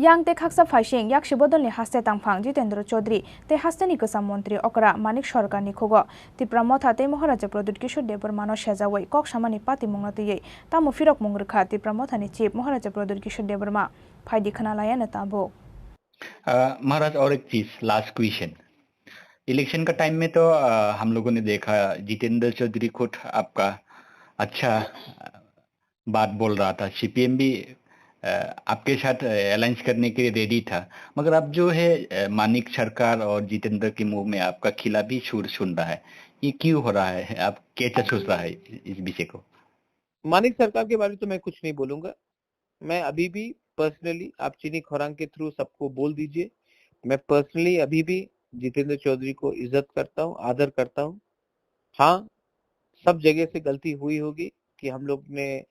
Yang tei khaksa phaising yaksi bodolni haste tangphang Jitendra Chaudhary tei hasteni kwcham montri okra Manik Sarkarni khugo Tipra Motha tei Maharaja Pradyut Kishore Debbarmano sejawi kok samani patimungno twiwi tamo phirokmung rwkha Tipra Mothani chief Maharaja Pradyut Kishore Debbarma. Phaidi khna laiano tabuk. अ, महाराज, और एक चीज, last question. Election का टाइम में तो, अ, हम लोगों ने देखा, जितेंद्र चौधरी खुद आपका अच्छा, अ, बात बोल रहा था। सीपीएम भी, अ, आपके साथ, अ, अलायंस करने के लिए रेडी था। मगर अब जो है, अ, मानिक सरकार और जितेंद्र के मुंह में आपका खिलाफ ही सुर सुन रहा है। ये क्यों हो रहा है? आप कैसे सोच रहा है इस विषय को? मानिक सरकार के बारे में तो मैं कुछ नहीं बोलूंगा। मैं अभी भी पर्सनली, आप चीनी खोरांग के थ्रू सबको बोल दीजिए, मैं पर्सनली अभी भी जितेंद्र चौधरी को इज्जत करता हूँ, आदर करता हूँ। हाँ, सब जगह से गलती हुई होगी कि हम लोग ने, अ,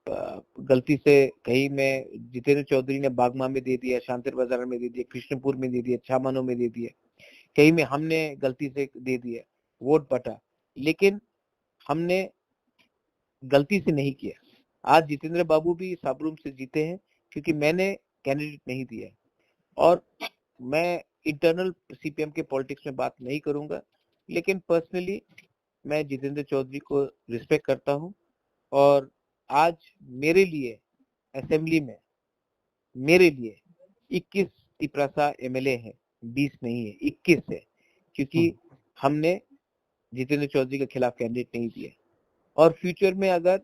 प-, गलती से कहीं में जितेंद्र चौधरी ने बागमा में दे दिया, शांतिर बाजार में दे दिया, कृष्णपुर में दे दिया, छामानो में दे दिया, कहीं में हमने गलती से दे दिया वोट बटा, लेकिन हमने गलती से नहीं किया। आज जितेंद्र बाबू भी साबरूम से जीते हैं क्योंकि मैंने कैंडिडेट नहीं दिया है। और मैं इंटरनल सीपीएम के पॉलिटिक्स में बात नहीं करूंगा, लेकिन पर्सनली मैं जितेंद्र चौधरी को रिस्पेक्ट करता हूं और आज मेरे लिए असेंबली में, मेरे लिए इक्कीस तिपरासा एमएलए है, बीस नहीं है, इक्कीस है, क्योंकि हम्म। हमने जितेंद्र चौधरी के खिलाफ कैंडिडेट नहीं दिए। और फ्यूचर में अगर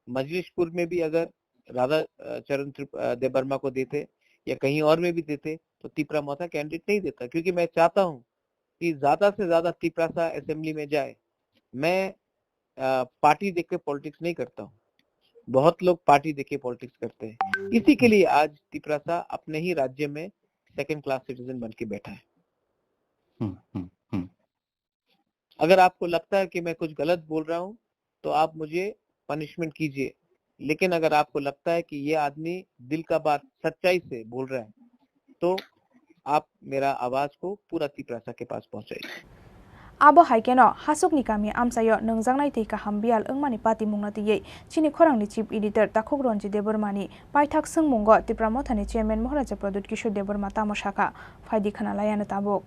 मजलिसपुर में भी अगर राधा, अ, चरण त्रिप-, अ, देबबर्मा को देते या कहीं और में भी देते, तो तिपरा मोथा कैंडिडेट नहीं देता, क्योंकि मैं चाहता हूं कि ज्यादा से ज्यादा तिपरासा असेंबली में जाए। मैं, अ, पार्टी देख के पॉलिटिक्स नहीं करता हूं। बहुत लोग पार्टी देख के पॉलिटिक्स करते हैं। इसी के लिए आज तिपरासा अपने ही राज्य में सेकंड क्लास सिटीजन बन के बैठा है। हम्म, हम्म, हम्म। अगर आपको लगता है कि मैं कुछ गलत बोल रहा हूं, तो आप मुझे पनिशमेंट कीजिए, लेकिन अगर आपको लगता है कि ये आदमी दिल का बात सच्चाई से बोल रहा है, तो आप मेरा आवाज को पूरा तिपरासा के पास पहुंचाइए। Abo hai kheno hasukni kami amchaio nwngjaknai twi kaham biyal wngmani patimungno twiwi chini khorangni chief editor Takhuk Ranjit Debbarmani paithak swngmungo Tipra Mothani chairman Maharaja Pradyut Kishore Debbarma tamo sakha, phaidi khna laiano tabuk.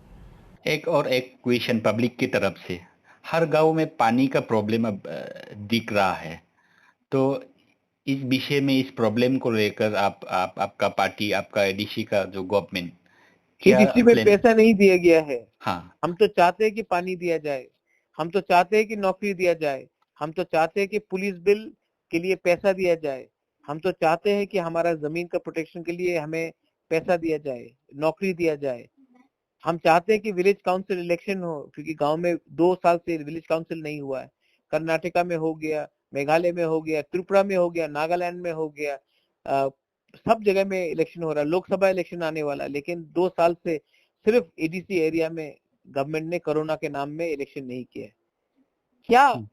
एक और एक question public की तरफ से, हर गांव में पानी का प्रॉब्लम अब, अ, दिख रहा है, तो इस विषय में, इस प्रॉब्लम को लेकर आप, आप, आपका पार्टी, आपका एडीसी का जो गवर्नमेंट, क्या एडीसी में प्लान? पैसा नहीं दिया गया है। हाँ। हम तो चाहते हैं कि पानी दिया जाए, हम तो चाहते हैं कि नौकरी दिया जाए, हम तो चाहते हैं कि पुलिस बिल के लिए पैसा दिया जाए। हम तो चाहते हैं कि हमारा जमीन का प्रोटेक्शन के लिए हमें पैसा दिया जाए, नौकरी दिया जाए। हम चाहते हैं कि विलेज काउंसिल इलेक्शन हो, क्योंकि गांव में दो साल से विलेज काउंसिल नहीं हुआ है। कर्नाटका में हो गया, मेघालय में हो गया, त्रिपुरा में हो गया, नागालैंड में हो गया, अ, सब जगह में इलेक्शन हो रहा है, लोकसभा इलेक्शन आने वाला है, लेकिन दो साल से सिर्फ एडीसी एरिया में गवर्नमेंट ने कोरोना के नाम में इलेक्शन नहीं किया है। क्या हम्म।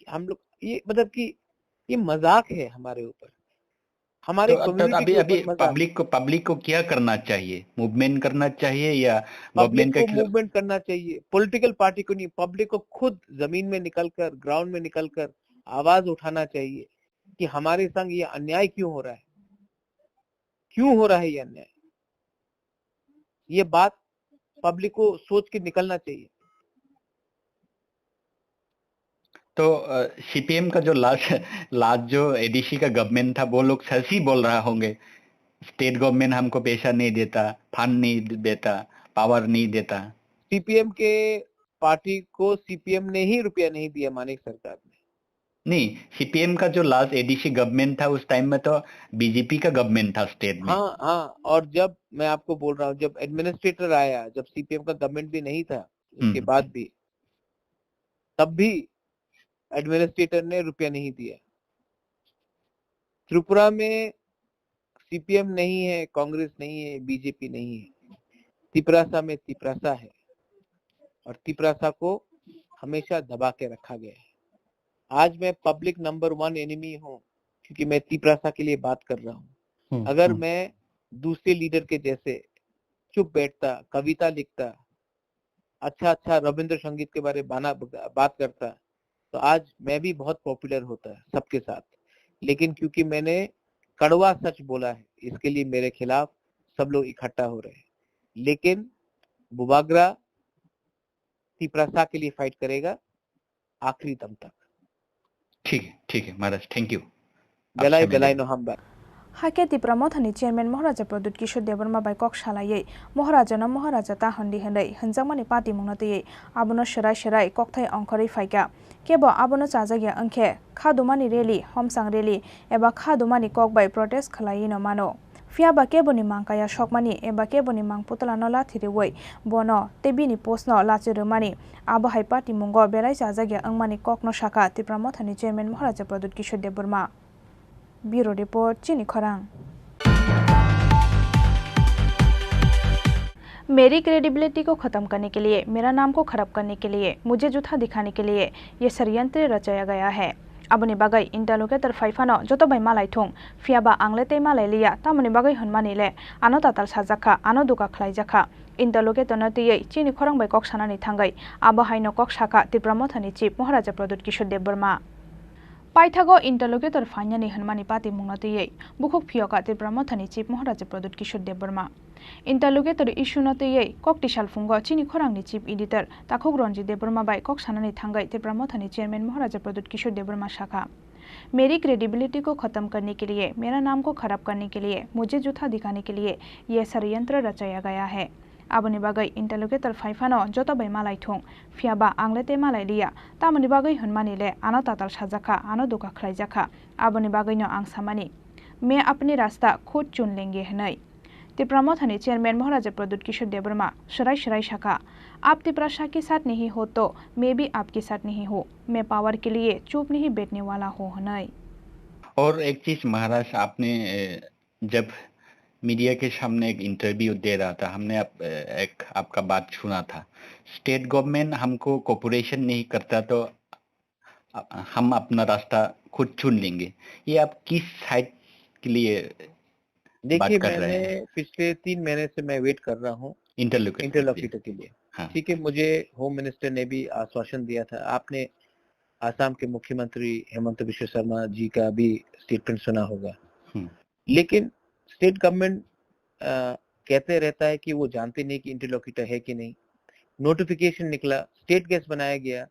हम लोग ये, मतलब कि ये मजाक है हमारे ऊपर, हमारे तो, तो कम्युनिटी अभी के अभी ऊपर मजाक। पब्लिक को पब्लिक को क्या करना चाहिए? मूवमेंट करना चाहिए या पब्लिक गवर्नमेंट के को खिलाफ? मूवमेंट करना चाहिए, पॉलिटिकल पार्टी को नहीं, पब्लिक को खुद जमीन में निकलकर, ग्राउंड में निकलकर आवाज उठाना चाहिए कि हमारे संग ये अन्याय क्यों हो रहा है, क्यों हो रहा है ये अन्याय। ये बात पब्लिक को सोच के निकलना चाहिए। तो, अ, सीपीएम का जो लास्ट लास्ट जो एडीसी का गवर्नमेंट था, वो लोग सच ही बोल रहा होंगे, स्टेट गवर्नमेंट हमको पैसा नहीं देता, फंड नहीं देता, पावर नहीं देता। सीपीएम के पार्टी को सीपीएम ने ही रुपया नहीं दिया, मानिक सरकार ने। नहीं, सीपीएम का जो लास्ट एडीसी गवर्नमेंट था, उस टाइम में तो बीजेपी का गवर्नमेंट था स्टेट में। हाँ, हाँ, और जब मैं आपको बोल रहा हूँ, जब एडमिनिस्ट्रेटर आया, जब सीपीएम का गवर्नमेंट भी नहीं था, उसके हम्म। बाद भी, तब भी एडमिनिस्ट्रेटर ने रुपया नहीं दिया। त्रिपुरा में सीपीएम नहीं है, कांग्रेस नहीं है, बीजेपी नहीं है, तिपरासा में तिपरासा है और तिपरासा को हमेशा दबा के रखा गया है। आज मैं पब्लिक नंबर वन एनिमी हूँ, क्योंकि मैं तिपरासा के लिए बात कर रहा हूँ। हम्म, अगर हम्म। मैं दूसरे लीडर के जैसे चुप बैठता, कविता लिखता, अच्छा अच्छा रविंद्र संगीत के बारे बाना बात करता, तो आज मैं भी बहुत पॉपुलर होता है सबके साथ। लेकिन क्योंकि मैंने कड़वा सच बोला है, इसके लिए मेरे खिलाफ सब लोग इकट्ठा हो रहे हैं। लेकिन बुबागरा तिपरासा के लिए फाइट करेगा आखिरी दम तक। ठीक है, ठीक है महाराज, थैंक यू। Belai आप समय belai देने। No hambai. Hakhe Tipra Mothani chairman Maharaja Pradyut Kishore Debbarma bai kok salaiwi Maharajano Maharaja ta hwndi hwnwi hwnjakmani patimungno twiwi abono swrai swrai kokthai ongkhorwi phaikha. Kebo abono chajakya wngkhe khadumani rally, homsang rally eba khadumani kok bai protest khwlaiwino mano. Phiya ba keboni mang kaya sokmani eba keboni mang putla no lathi riwi bono tei bini post no lachi rwmani, abo hai patimungo belai chajakya wngmani kok no sakha Tipra Mothani chairman Maharaja Pradyut Kishore Debbarma. Bureau report, Chini Khorang. मेरी क्रेडिबिलिटी को खत्म करने के लिए, मेरा नाम को खराब करने के लिए, मुझे जूठा दिखाने के लिए ये षड्यंत्र रचाया गया है। Aboni bagwi interlocutor phai phano joto bai malai thung, phiya ba ang le tei malai liya, tamoni bagwi hwnmani le ano tatal sajak kha, ano duka khlai jak kha. Interlocutor no twiwi Chini Khorang bai kok sanani thangwi abo hai no kok sakha Tipra Mothani Chief Maharaja Pradyut Kishore Debbarma. Paithago interlocutor phainani hwnmani patimungno twiwi bukhuk phiyokha Tipra Mothani Chief Maharaja Pradyut Kishore Debbarma. Interlocutor issue no twiwi kok tisal phungo Chini Khorangni Chief Editor Takhuk Ranjit Debbarma bai kok sanani thangwi Tipra Mothani Chairman Maharaja Pradyut Kishore Debbarma sakha, मेरी क्रेडिबिलिटी को खत्म करने के लिए, मेरा नाम को खराब करने के लिए, मुझे जूठा दिखाने के लिए ये षड्यंत्र रचाया गया है। Aboni bagwi interlocutor phai phano joto bai malai thung, phiya ba ang le tei malai liya, tamoni bagwi hwnmani le ano tatal sajak kha, ano duka khlai jak kha. Aboni bagwi no ang samani, मैं अपनी रास्ता खुद चुन लेंगे hwnwi. Tipra Mothani chairman Maharaja Pradyut Kishore Debbarma swrai swrai sakha, आप तिपरासा के साथ नहीं हो तो मैं भी आपके साथ नहीं हूँ, मैं पावर के लिए चुप नहीं बैठने वाला हूँ hwnwi. और एक चीज महाराज, आपने, ए, जब मीडिया के सामने एक इंटरव्यू दे रहा था, हमने आप, एक आपका बात सुना था, स्टेट गवर्नमेंट हमको कोऑपरेशन नहीं करता तो अ, हम अपना रास्ता खुद चुन लेंगे। ये आप किस साइड के लिए बात देखिए, कर रहे हैं? मैंने पिछले तीन महीने से मैं वेट कर रहा हूँ इंटरलोकेटर के लिए। इंटरलोकेटर के लिए। हाँ। ठीक है, मुझे होम मिनिस्टर ने भी आश्वासन दिया था। आपने आसाम के मुख्यमंत्री हेमंत बिश्व शर्मा जी का भी स्टेटमेंट सुना होगा। हम्म। लेकिन स्टेट गवर्नमेंट, अ, कहते रहता है कि वो जानते नहीं कि इंटरलोकेटर है कि नहीं। नोटिफिकेशन निकला, स्टेट गैस बनाया गया,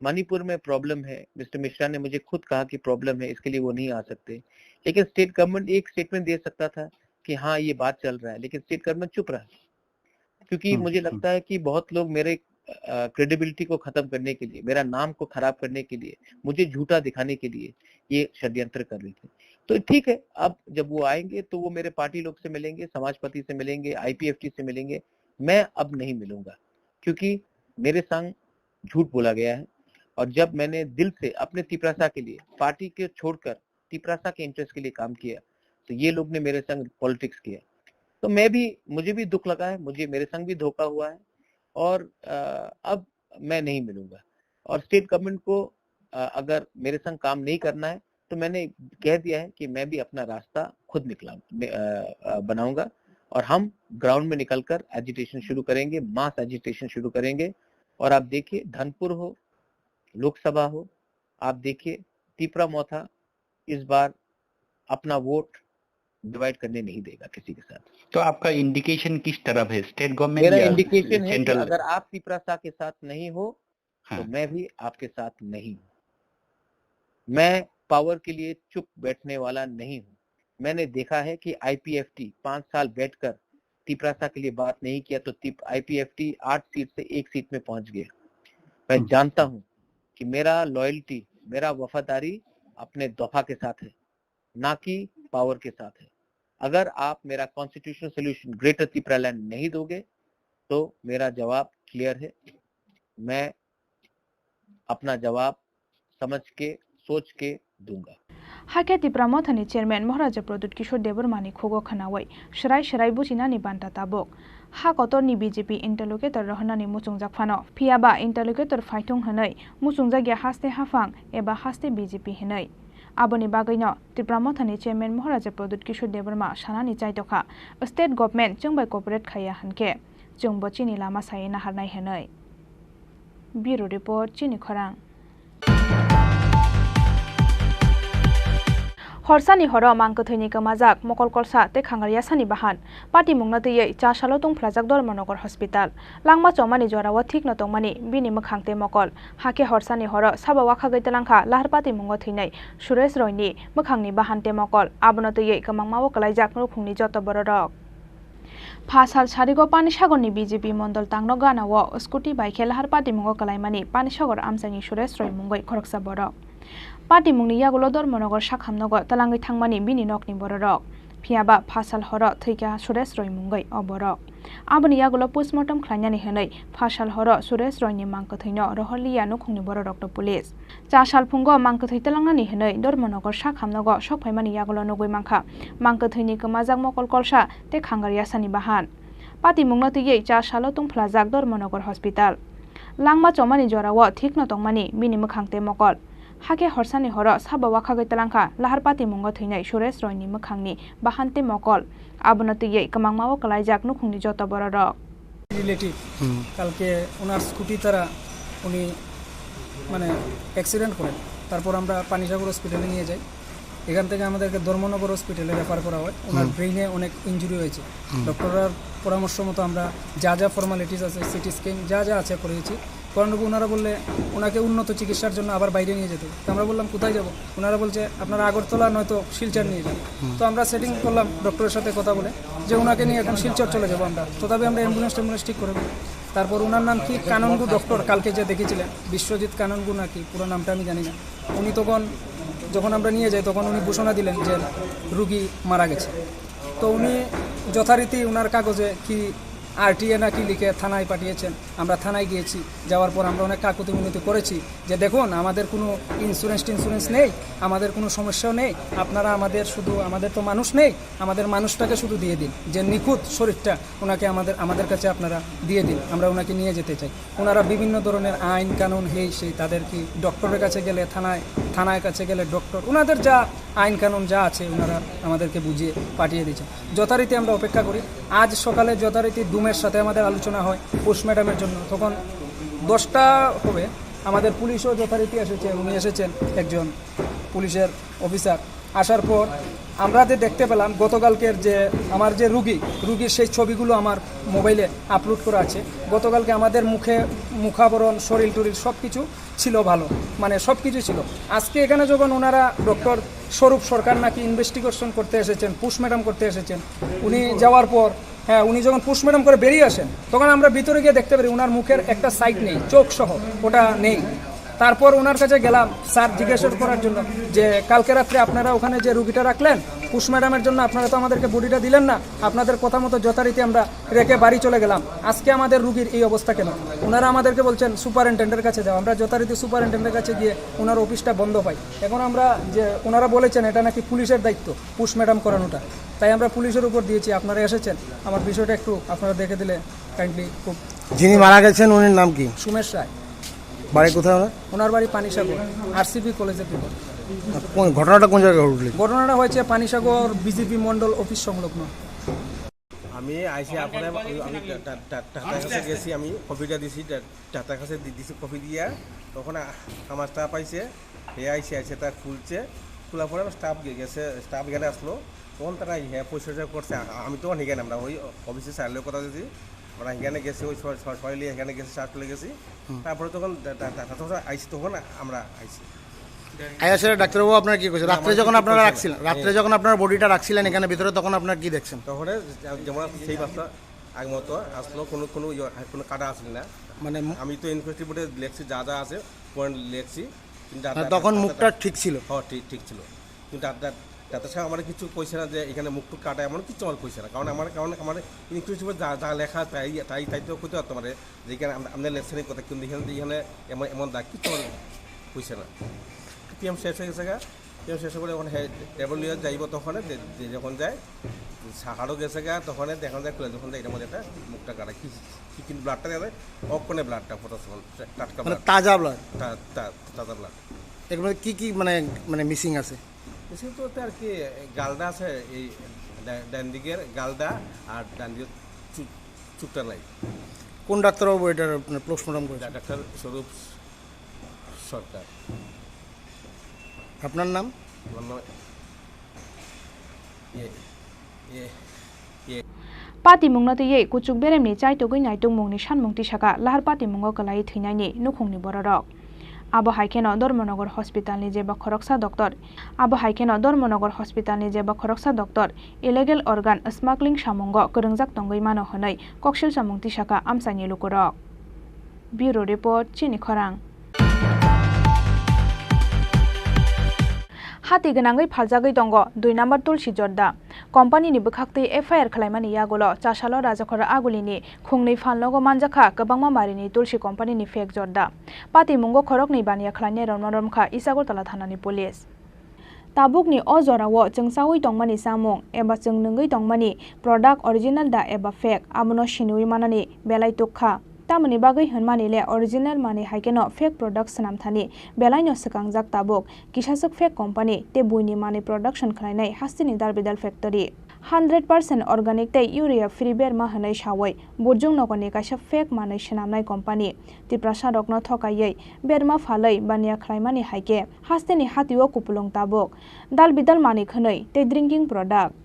मणिपुर में प्रॉब्लम है, मिस्टर मिश्रा ने मुझे खुद कहा कि प्रॉब्लम है, इसके लिए वो नहीं आ सकते। लेकिन स्टेट गवर्नमेंट एक स्टेटमेंट दे सकता था कि हाँ, ये बात चल रहा है, लेकिन स्टेट गवर्नमेंट चुप रहा। क्योंकि हम्म, मुझे हम्म। लगता है कि बहुत लोग मेरे क्रेडिबिलिटी को खत्म करने के लिए, मेरा नाम को खराब करने के लिए, मुझे झूठा दिखाने के लिए ये षड्यंत्र कर रही थी। तो ठीक है, अब जब वो आएंगे तो वो मेरे पार्टी लोग से मिलेंगे, समाजपति से मिलेंगे, आईपीएफटी से मिलेंगे। मैं अब नहीं मिलूंगा, क्योंकि मेरे संग झूठ बोला गया है। और जब मैंने दिल से अपने तिपरासा के लिए, पार्टी के छोड़कर तिपरासा के इंटरेस्ट के लिए काम किया, तो ये लोग ने मेरे संग पॉलिटिक्स किया। तो मैं भी, मुझे भी दुख लगा है, मुझे, मेरे संग भी धोखा हुआ है। और अ, अब मैं नहीं मिलूंगा। और स्टेट गवर्नमेंट को, अ, अगर मेरे संग काम नहीं करना है, तो मैंने कह दिया है कि मैं भी अपना रास्ता खुद निकला, नि-, अ, अ, बनाऊंगा। और हम ग्राउंड में निकलकर एजिटेशन शुरू करेंगे, मास एजिटेशन शुरू करेंगे। और आप देखिए, धनपुर हो, लोकसभा हो, आप देखिए, तिपरा मोथा इस बार अपना वोट डिवाइड करने नहीं देगा किसी के साथ। तो आपका इंडिकेशन किस तरफ है, स्टेट गवर्नमेंट मेरा या इंडिकेशन है कि सेंट्रल? अगर आप तिपरासा के साथ नहीं हो, तो हाँ। मैं भी आपके साथ नहीं हूँ। मैं पावर के लिए चुप बैठने वाला नहीं हूँ। मैंने देखा है कि आईपीएफटी पाँच साल बैठकर तिपरासा के लिए बात नहीं किया, तो तिप-, आईपीएफटी आठ सीट से एक सीट में पहुंच गया। मैं हम्म। जानता हूँ कि मेरा लॉयल्टी, मेरा वफादारी अपने दफा के साथ है, ना कि पावर के साथ है। अगर आप मेरा कॉन्स्टिट्यूशनल सॉल्यूशन ग्रेटर तिपरालैंड नहीं दोगे, तो मेरा जवाब क्लियर है, मैं अपना जवाब समझ के, सोच के दूंगा। Hakhe Tipra Mothani chairman Maharaja Pradyut Kishore Debbarmani khugo khwnawi swrai swrai buchinani banta tabuk. Ha kotorni B J P interlocutor rohornani muchungjak phano, phiyaba interlocutor phaithung hwnwi muchungjak ya haste haphang eba haste B J P hwnwi. Aboni bagwino Tipra Mothani chairman Maharaja Pradyut Kishore Debbarma sanani chaitokha, state government chwng bai cooperate khaiya hwnkhe chwngbo chini lama sai naharnai hwnwi. Bureau Report, Chini Khorang. Horsani horo mang kwthwini kwmajak mokol kolsa tei khangar yasani bahan. Patimungno twiwi cha salo tongphlajak Dharmanagar Hospital. Langma chomani jorao thikno tongmani bini mwkhang tei mokol. Hakhe horsani horo sabo wakhagwi twlangkha lahar patimungo thwinai Suresh Royni mwkhangni bahan tei mokol. Abono twiwi kwmangmao kwlaijak nukhungni joto bororok. Pha sal sarigo Panisagorni B J P mondol tangno ganao scooty bai khe lahar patimungo kwlaimani Panisagor amchaini Suresh Roy mungwi khoroksa borok. Patimungni yagulo Dharmanagar sakhamnogo twlangwi thangmani bini nokni bororok. Phiyaba pha sal horo thwikha Suresh Roy mungwi o borok. Aboni yagulo postmortem khlainani hwnwi pha sal horo Suresh Royni mang kwthwino rohorliya nukhungni bororokno police. Cha salphungo mang kwthwi twlangnani hwnwi Dharmanagar sakhamnogo sokphaimani yagulo nugwi mankha mang kwthwini kwmajak mokol kolsa tei khangar yasani bahan. Patimungno twiwi cha salo tongphlajak Dharmanagar Hospital. Langma chomani jorao thikno tongmani bini mwkhang tei mokol. Hakhe horsani horo sabo wakhagwi twlangkha lahar patimungo thwinai Suresh Royni mwkhangni bahan tei mokol. Abono twiwi kwmangmao kwlaijak nukhungni joto bororok. Relative. হুম। কালকে ওনার স্কুটি দ্বারা উনি মানে অ্যাক্সিডেন্ট করেন। তারপর আমরা পানিসাগর হসপিটালে নিয়ে যাই। এখান থেকে আমাদেরকে ধর্মনগর হসপিটালে রেফার করা হয়। ওনার হুম। ব্রেইনে অনেক ইনজুরি হয়েছে। হুম। ডক্টররার পরামর্শ মতো আমরা যা যা ফর্মালিটিস আছে, সিটি স্ক্যান যা যা আছে করিয়েছি। করানোর পর ওনারা বললে ওনাকে উন্নত চিকিৎসার জন্য আবার বাইরে নিয়ে যেতে হবে। তো আমরা বললাম, "কোথায় যাব?" ওনারা বলছে, "আপনারা আগরতলা নয়তো শিলচর নিয়ে যান।" হুম। তো আমরা সেটিং করলাম ডক্টরের সাথে কথা বলে যে ওনাকে নিয়ে এখন শিলচর চলে যাবো আমরা। তথাপি আমরা অ্যাম্বুলেন্স ট্যাম্বুলেন্স ঠিক করে দিই। তারপর ওনার নাম কি, কাননগু ডক্টর, কালকে যে দেখেছিলেন, বিশ্বজিৎ কাননগু নাকি, পুরো নামটা আমি জানি না। উনি তখন, যখন আমরা নিয়ে যাই, তখন উনি ঘোষণা দিলেন যে রুগী মারা গেছে। তো উনি যথারীতি ওনার কাগজে কি আরটিএ নাকি লিখে থানায় পাঠিয়েছেন। আমরা থানায় গিয়েছি, যাওয়ার পর আমরা অনেক কাকুতি মিনতি করেছি যে, "দেখুন, আমাদের কোনো ইন্স্যুরেন্স টিন্স্যুরেন্স নেই, আমাদের কোনো সমস্যাও নেই, আপনারা আমাদের শুধু, আমাদের তো মানুষ নেই, আমাদের মানুষটাকে শুধু দিয়ে দিন, যে নিখোঁজ শরীরটা ওনাকে আমাদের, আমাদের কাছে আপনারা দিয়ে দিন, আমরা ওনাকে নিয়ে যেতে চাই।" ওনারা বিভিন্ন ধরনের আইন কানুন, হেই সেই, তাদের কি ডক্টরের কাছে গেলে থানায়, থানায় কাছে গেলে ডক্টর, ওনাদের যা আইন কানুন যা আছে ওনারা আমাদেরকে বুঝিয়ে পাঠিয়ে দিয়েছেন। যথারীতি আমরা অপেক্ষা করি। আজ সকালে যথারীতি ডুমের সাথে আমাদের আলোচনা হয় পোস্টমর্টমের জন্য। তখন দশটা হবে, আমাদের পুলিশও যথারীতি এসেছে, উনি এসেছেন একজন পুলিশের অফিসার। আসার পর আমরা যে দেখতে পেলাম গতকালকের যে আমার যে রুগী, রুগীর সেই ছবিগুলো আমার মোবাইলে আপলোড করা আছে। গতকালকে আমাদের মুখে মুখাবরণ, শরীর টরিল সব কিছু ছিল ভালো, মানে সব কিছু ছিল। আজকে এখানে যখন ওনারা ডক্টর স্বরূপ সরকার নাকি ইনভেস্টিগেশন করতে এসেছেন, পোস্টমর্টম করতে এসেছেন, উনি যাওয়ার পর হ্যাঁ, উনি যখন পোস্টমর্টম করে বেরিয়ে আসেন, তখন আমরা ভিতরে গিয়ে দেখতে পারি ওনার মুখের একটা সাইড নেই, চোখ সহ ওটা নেই। তারপর ওনার কাছে গেলাম স্যার জিজ্ঞাসা করার জন্য যে কালকে রাত্রে আপনারা ওখানে যে রুগীটা রাখলেন পোস্টমর্টমের জন্য, আপনারা তো আমাদেরকে বডিটা দিলেন না, আপনাদের কথা মতো যথারীতি আমরা রেখে বাড়ি চলে গেলাম। আজকে আমাদের রুগীর এই অবস্থা কেন? ওনারা আমাদেরকে বলছেন সুপারিনটেন্ডেন্টের কাছে যাও। আমরা যথারীতি সুপারিনটেন্ডেন্টের কাছে গিয়ে ওনার অফিসটা বন্ধ পাই। এখন আমরা যে ওনারা বলেছেন এটা নাকি পুলিশের দায়িত্ব পোস্টমর্টম করানোটা, তাই আমরা পুলিশের উপর দিয়েছি। আপনারা এসেছেন, আমার বিষয়টা একটু আপনারা দেখে দিলে কাইন্ডলি খুব। যিনি মারা গেছেন উনির নাম কি? সুমেশ রায়। বাড়ি কোথায় ওনার? ওনার বাড়ি পানিসাগর, আরসিবি কলেজের ভিতরে। কোন ঘটনাটা কোন জায়গায় ঘটলো? ঘটনাটা হয়েছে পানিসাগর বিজেপি মণ্ডল অফিস সংলগ্ন। আমি আইসি আপনার, আমি ডা-, ডা-, ডাক্তার কাছে গেছি, আমি কপিটা দিছি, ডা-, ডাক্তার কাছে দি-, দিছি কপি দিয়া। তখন আ-, আমার স্টাফ আইছে, হে আইসি আইসে তা খুলছে, খোলার পরে স্টাফ গে-, গেছে, স্টাফ এখানে আসলো, তখন তারা হে পরিচর্যা করছে। আ-, আমি তখন এখানে, আমরা ওই অফিসে স্যারের কথা দিয়েছি, আমরা এখানে গেছি, ওই সবাই, সবাই, সবাই নিয়ে এখানে গেছি, স্টাফ চলে গেছি। হুম। তারপরে তখন ডা-, ডা-, ডাক্তার তখন আইসি, তখন আমরা আইসি। আয়া সেটা ডাক্তারবাবু আপনার কি কইছে? না, রাত্রে আমার যখন কিছু আপনারা কইছে না। রাখছিলেন, রাত্রে হ্যাঁ। যখন আপনারা বডিটা রাখছিলেন এখানে ভিতরে, তখন আপনার কি দেখছেন? তখন যেমন সেই বাচ্চা আগ মতো আসলো, কোনো, কোনো ইয়ে, কোনো কাটা আসলে না। মানে মু- আমি তো ইনকোয়েস্ট্রি রিপোর্টে লেখছি, যা যা আছে পয়েন্ট লেখছি, কিন্তু আর মানে তার, তখন তার, মুখটা তার, ঠিক ছিল? হ্যাঁ, ঠিক, ঠিক ছিল। কিন্তু আর তার, ডাক্তার সাহেব আমার কিছু কইছে না যে এখানে মুখ টুক কাটা, এমন কিছু আমার কইছে না। কারণ আমার, কারণ আমার ইনকোয়েস্ট্রি রিপোর্টে যা, যা লেখা, তাই, তাই, তাই তো কইতে পারতো পারে যে এখানে আম-, আমাদের লেখছে না কথা, কিন্তু এখানে, এখানে এমন, এমন দাগ কিছু আমার কইছে না। পিএম শেষ হয়ে গেছে গা, পিএম শেষ হয়ে এখন হে টেবল নিয়ে যাইব, তখন যে, যে যখন যায়, সাহারও গেছে গা, তখন দেখা যায় খুলে, যখন যায়, এটার মধ্যে একটা মুখটা কাটা, কি, কি, কিন্তু ব্লাডটা দেখা যায়, অক্ষণে ব্লাডটা ফোটা, তখন টাটকা মানে ব্লাড। তাজা ব্লাড? তা-, তা-, তাজা ব্লাড। এর মধ্যে কি কি মানে, মানে মিসিং আছে? মিসিং তো আর কি, গালটা আছে, এই ডা-, ডান দিকের গালটা আর ডান দিকের চুপ-, চুপটা নাই। কোন ডাক্তারবাবু এটার, মানে, পোস্টমর্টম করেছেন? ডা-, ডাক্তার স্বরূপ সরকার। আপনার নাম? আমার নাম ইয়ে, ইয়ে, ইয়ে। Patimungno twiwi kuchuk beremni chaitugwi naitugmungni sanmung tisaka lahar patimungo kwlaiwi thwinaini nukhungni bororok. Abo hai kheno Dharmanagar hospitalni jeba khoroksa doctor, abo hai kheno Dharmanagar hospitalni jeba khoroksa doctor illegal organ smuggling samungo kwrwngjak tongwi mano hwnwi koksil samung tisaka amchaini lukurok. Bureau Report, Chini Khorang. Hati gwnangwi phaljagwi tongo dui number Tulsi Jorda. Company ni bwkhaktwi F I R khwlaimani yagulo Chasalo Rajakhor Agulini khungnwi phalnogo manjakha kwbangma marini Tulsi company ni fake jorda. Patimungo khoroknwi baniya khwlainai romna romkha East Agartala thanani police. Tabukni o jorao chwng chaui tongmani chamung eba chwng nwngwi tongmani product original da eba fake, abono siniui manani belai tukha. Tamoni bagwi hwnmani le original manwi hai kheno fake product swnam thani belaino swkangjak tabuk, kisaswk fake company tei buini manwi production khwlainai hasteni dal bidal factory. Hundred percent organic tei urea free berma hwnwi saui Burjung Nogorni kaisa fake manwi swnamnai company Tiprasa rokno thokaiwi berma phalwi baniya khwlaimani hai khe hasteni hatio kupulung tabuk, dal bidal manwi khwnwi tei drinking product.